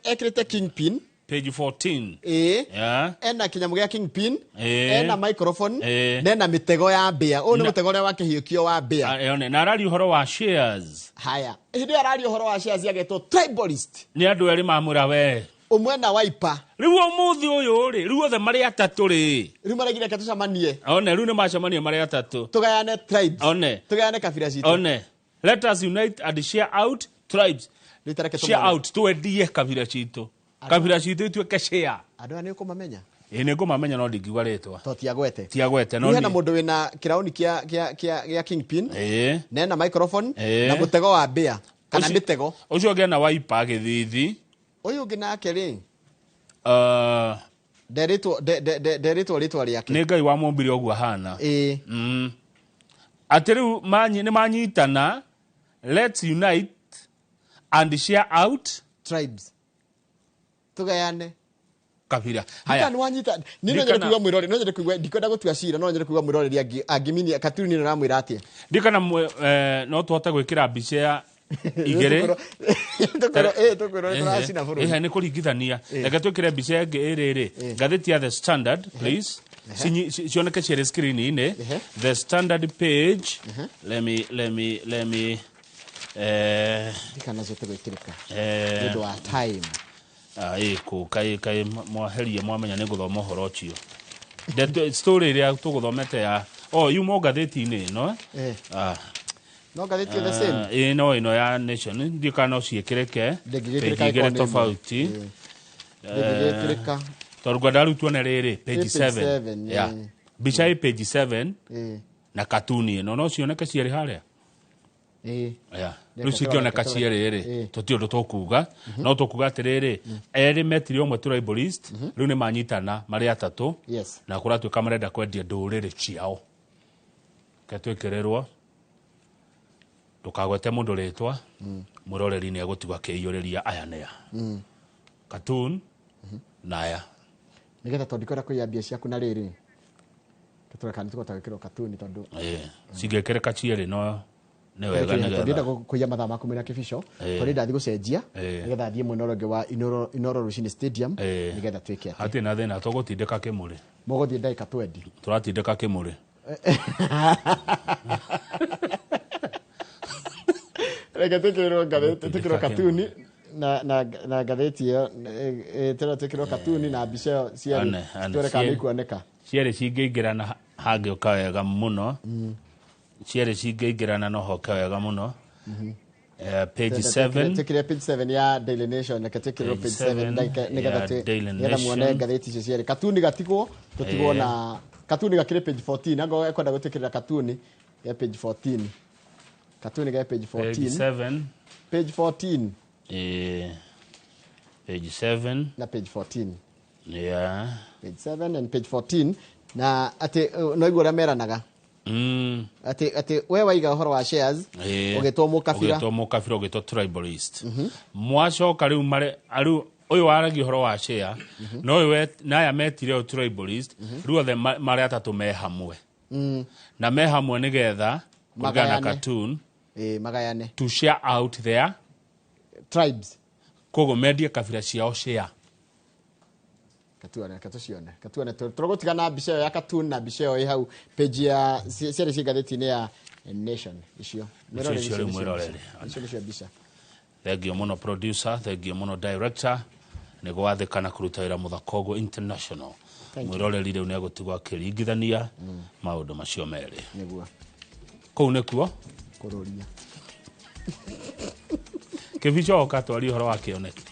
ekĩrĩte kingpin. Page 14. Ĩĩ. Yeah. Ena kĩnyamũ gĩa kingpin. Ĩĩ. Ena microphone. Ĩĩ. Na ena mĩtego ya mbĩa. Ũyũ nĩ Na- mũtego ũrĩa wakĩhiũkio wa mbĩa. Ah, yone, na araria ũhoro wa shares. Haya, hĩndĩ ĩyo araria ũhoro wa shares agetwo tribalist. Nĩ andũ erĩ mamwĩra we. Ũmwe na Wiper. Rĩu ũmũthĩ ũyũ rĩ, rĩu othe marĩ atatũ rĩ. Rĩu maraigire reke tũcemanie. One, rĩu nĩ macemania marĩ atatũ. Tũgayane tribes. One. Tũgayane kabira citũ. One. Let us unite and share out tribes. Rĩu tareke Share tũmone. out, twendie kabira citũ. Kabira citũ ituĩke share. Andũ aya nĩ ũkũmamenya? Ĩ, nĩ ngũmamenya no ndingiuga rĩtwa. To ti agwete. Ti agwete, no Rĩu hena niĩ- mũndũ wĩna kĩraũni kĩa kingpin. Ĩ. Na ena microphone Ĩĩ. na mũtego wa mbĩa kana Ũcio- mĩtego. Ũcio ũngĩ ena Wiper gĩthithi. Ũyũ ũngĩ nake rĩ, nderĩtwo rĩtwa rĩake. Nĩ Ngai wamũmbire ũguo ahana. Ĩĩ. Atĩ rĩu nĩ manyitana, let's unite and share out tribes. Tũgayane kabira. Haya. Haya. Wanyita. Ni no nyende kuigua mwirore, no nyende kuigua, ndikwenda gũtua cira, no nyende kuigua mwiroreri angĩminia katuni no ramwĩra atĩa. Ndikana no tũhote gwĩkĩra mbica ya igĩrĩ. Tũkwĩrwo tũracina bũrũri. Ehe, nĩ kũringithania. Reke twĩkĩre mbica ĩngĩ ĩrĩ rĩ. Ngathĩti ya The Standard, please. Cioneke cierĩ screen-inĩ. The Standard page. Let me, let me, let me, Ndikana ciote gwĩkĩrĩka. Nĩ ũndũ wa time. Ĩ, kũ, kaĩ mwaherie mwamenya nĩ ngũthoma ũhoro ũcio. Ndeto, story ĩrĩa tũgũthomete ya, oh, yuma o ngathĩti-inĩ ĩno, eh? No ngathĩti the same. Ĩ, no ĩno ya Nation, ndiũĩ kana no ciĩkĩrĩke. Ndĩngĩgĩkĩrĩka Page igĩrĩ ĩkorwo nĩ ĩmwe. tofauti. Ndĩngĩgĩkĩrĩka. Tondũ ngwenda rĩu tuone rĩrĩ, page Ĩ, page 7. 7, Yeah. ĩ. Mbica ĩ page 7 Ĩ. na katuni ĩno no cioneke cierĩ harĩa. Ĩ. Yeah. Reke Rĩu cingĩoneka tũrore, cierĩ rĩ, Ĩ. tũtirĩ ũndũ tũkuga. No tũkuga atĩrĩrĩ, erĩ metire ũmwe tribalist, rĩu nĩ manyitana marĩ atatũ. Yes. Na kũratuĩka marenda kwendia ndũrĩrĩ ciao. Reke twĩkĩrĩrwo. Ndũkagwete mũndũ rĩtwa, mwĩroreri nĩ egũtigwo akĩiyũrĩria aya nĩa. Cartoon na aya. Nĩgetha tondũ ndikwenda kũiya mbia ciaku na rĩrĩ. Tũtũre kana nĩtũkũhota gwĩkĩrwo katuni tondũ Ĩ, cingĩkĩrĩka cierĩ no nĩ wega Tondũ nĩgetha. ndienda kũiya mathaa maku mena kĩbico. Ĩ. Tondũ ndathiĩ gũcenjia Ĩ. nĩgetha thiĩ mwena ũrĩa ũngĩ wa Inooro Rũcinĩ Stadium Ĩ. nĩgetha twĩke atĩ. Hatirĩ na thĩna, tũgũtindĩka kĩmũrĩ. Mũgũthiĩ ndagĩka 20. Tũratindĩka kĩmũrĩ. Reke twĩkĩrĩrwo ngathĩti, twĩkĩrwo katuni na ngathĩti ĩyo, tũrĩa twĩkĩrwo katuni na mbica ĩyo cierĩ, Ane, ane, tuone kana cierĩ. nĩ ikuoneka. Cierĩ cingĩingĩrana hangĩũka wega mũno. Cierĩ cingĩingĩrana no hoke wega mũno. Page 7. Twĩkĩre page 7 ya Daily Nation, reke twĩkĩrĩrwo Page page 7 7 ndagĩka nĩgetha ya Daily nĩgetha muone Nation. ngathĩti icio cierĩ. Katuni gatigwo, tũtigwo na katuni gakĩrĩ page 14, angorwo ekwenda gwĩtĩkĩrĩra katuni ya page 14. Katuni ga page Page 14. 7. Page 14. Page 7. Na page 14. Yeah. Page 7 and page 14 na atĩ no igua ũrĩa meranaga. Atĩ we waiga ũhoro wa shares, ũgĩtwo mũkabira. Ũgĩtwo mũkabira, ũgĩtwo tribalist. Mwacoka rĩu mare, rĩu ũyũ waragia ũhoro wa share, no ũyũ na aya metire ũyũ tribalist, rĩu othe marĩ atatũ me hamwe. Na me hamwe nĩgetha kũringana na Magayane. cartoon. Ĩ, magayane. To share out their tribes. Koguo mendie kabira ciao share. Katuone, katucione. Katuone, tũrũgũtiga na mbica ĩyo ya cartoon na mbica ĩyo ĩ hau page ya ciarĩ ciĩ ngathĩti-inĩ ya Nation icio. Icio Mwĩroreri icio icio rĩu nĩcio mwĩroreri. mbica. Icio nĩcio mbica. Thengio mũno producer, thengio mũno director nĩ gwathĩka na kũruta wĩra mũthaka ũguo international. Thank you. Mwĩroreri rĩu nĩ egũtigwo akĩringithania maũndũ macio merĩ. Nĩguo. Kũu nĩkuo Kũrũria. Kĩbico oka twarie ũhoro wa kĩoneki.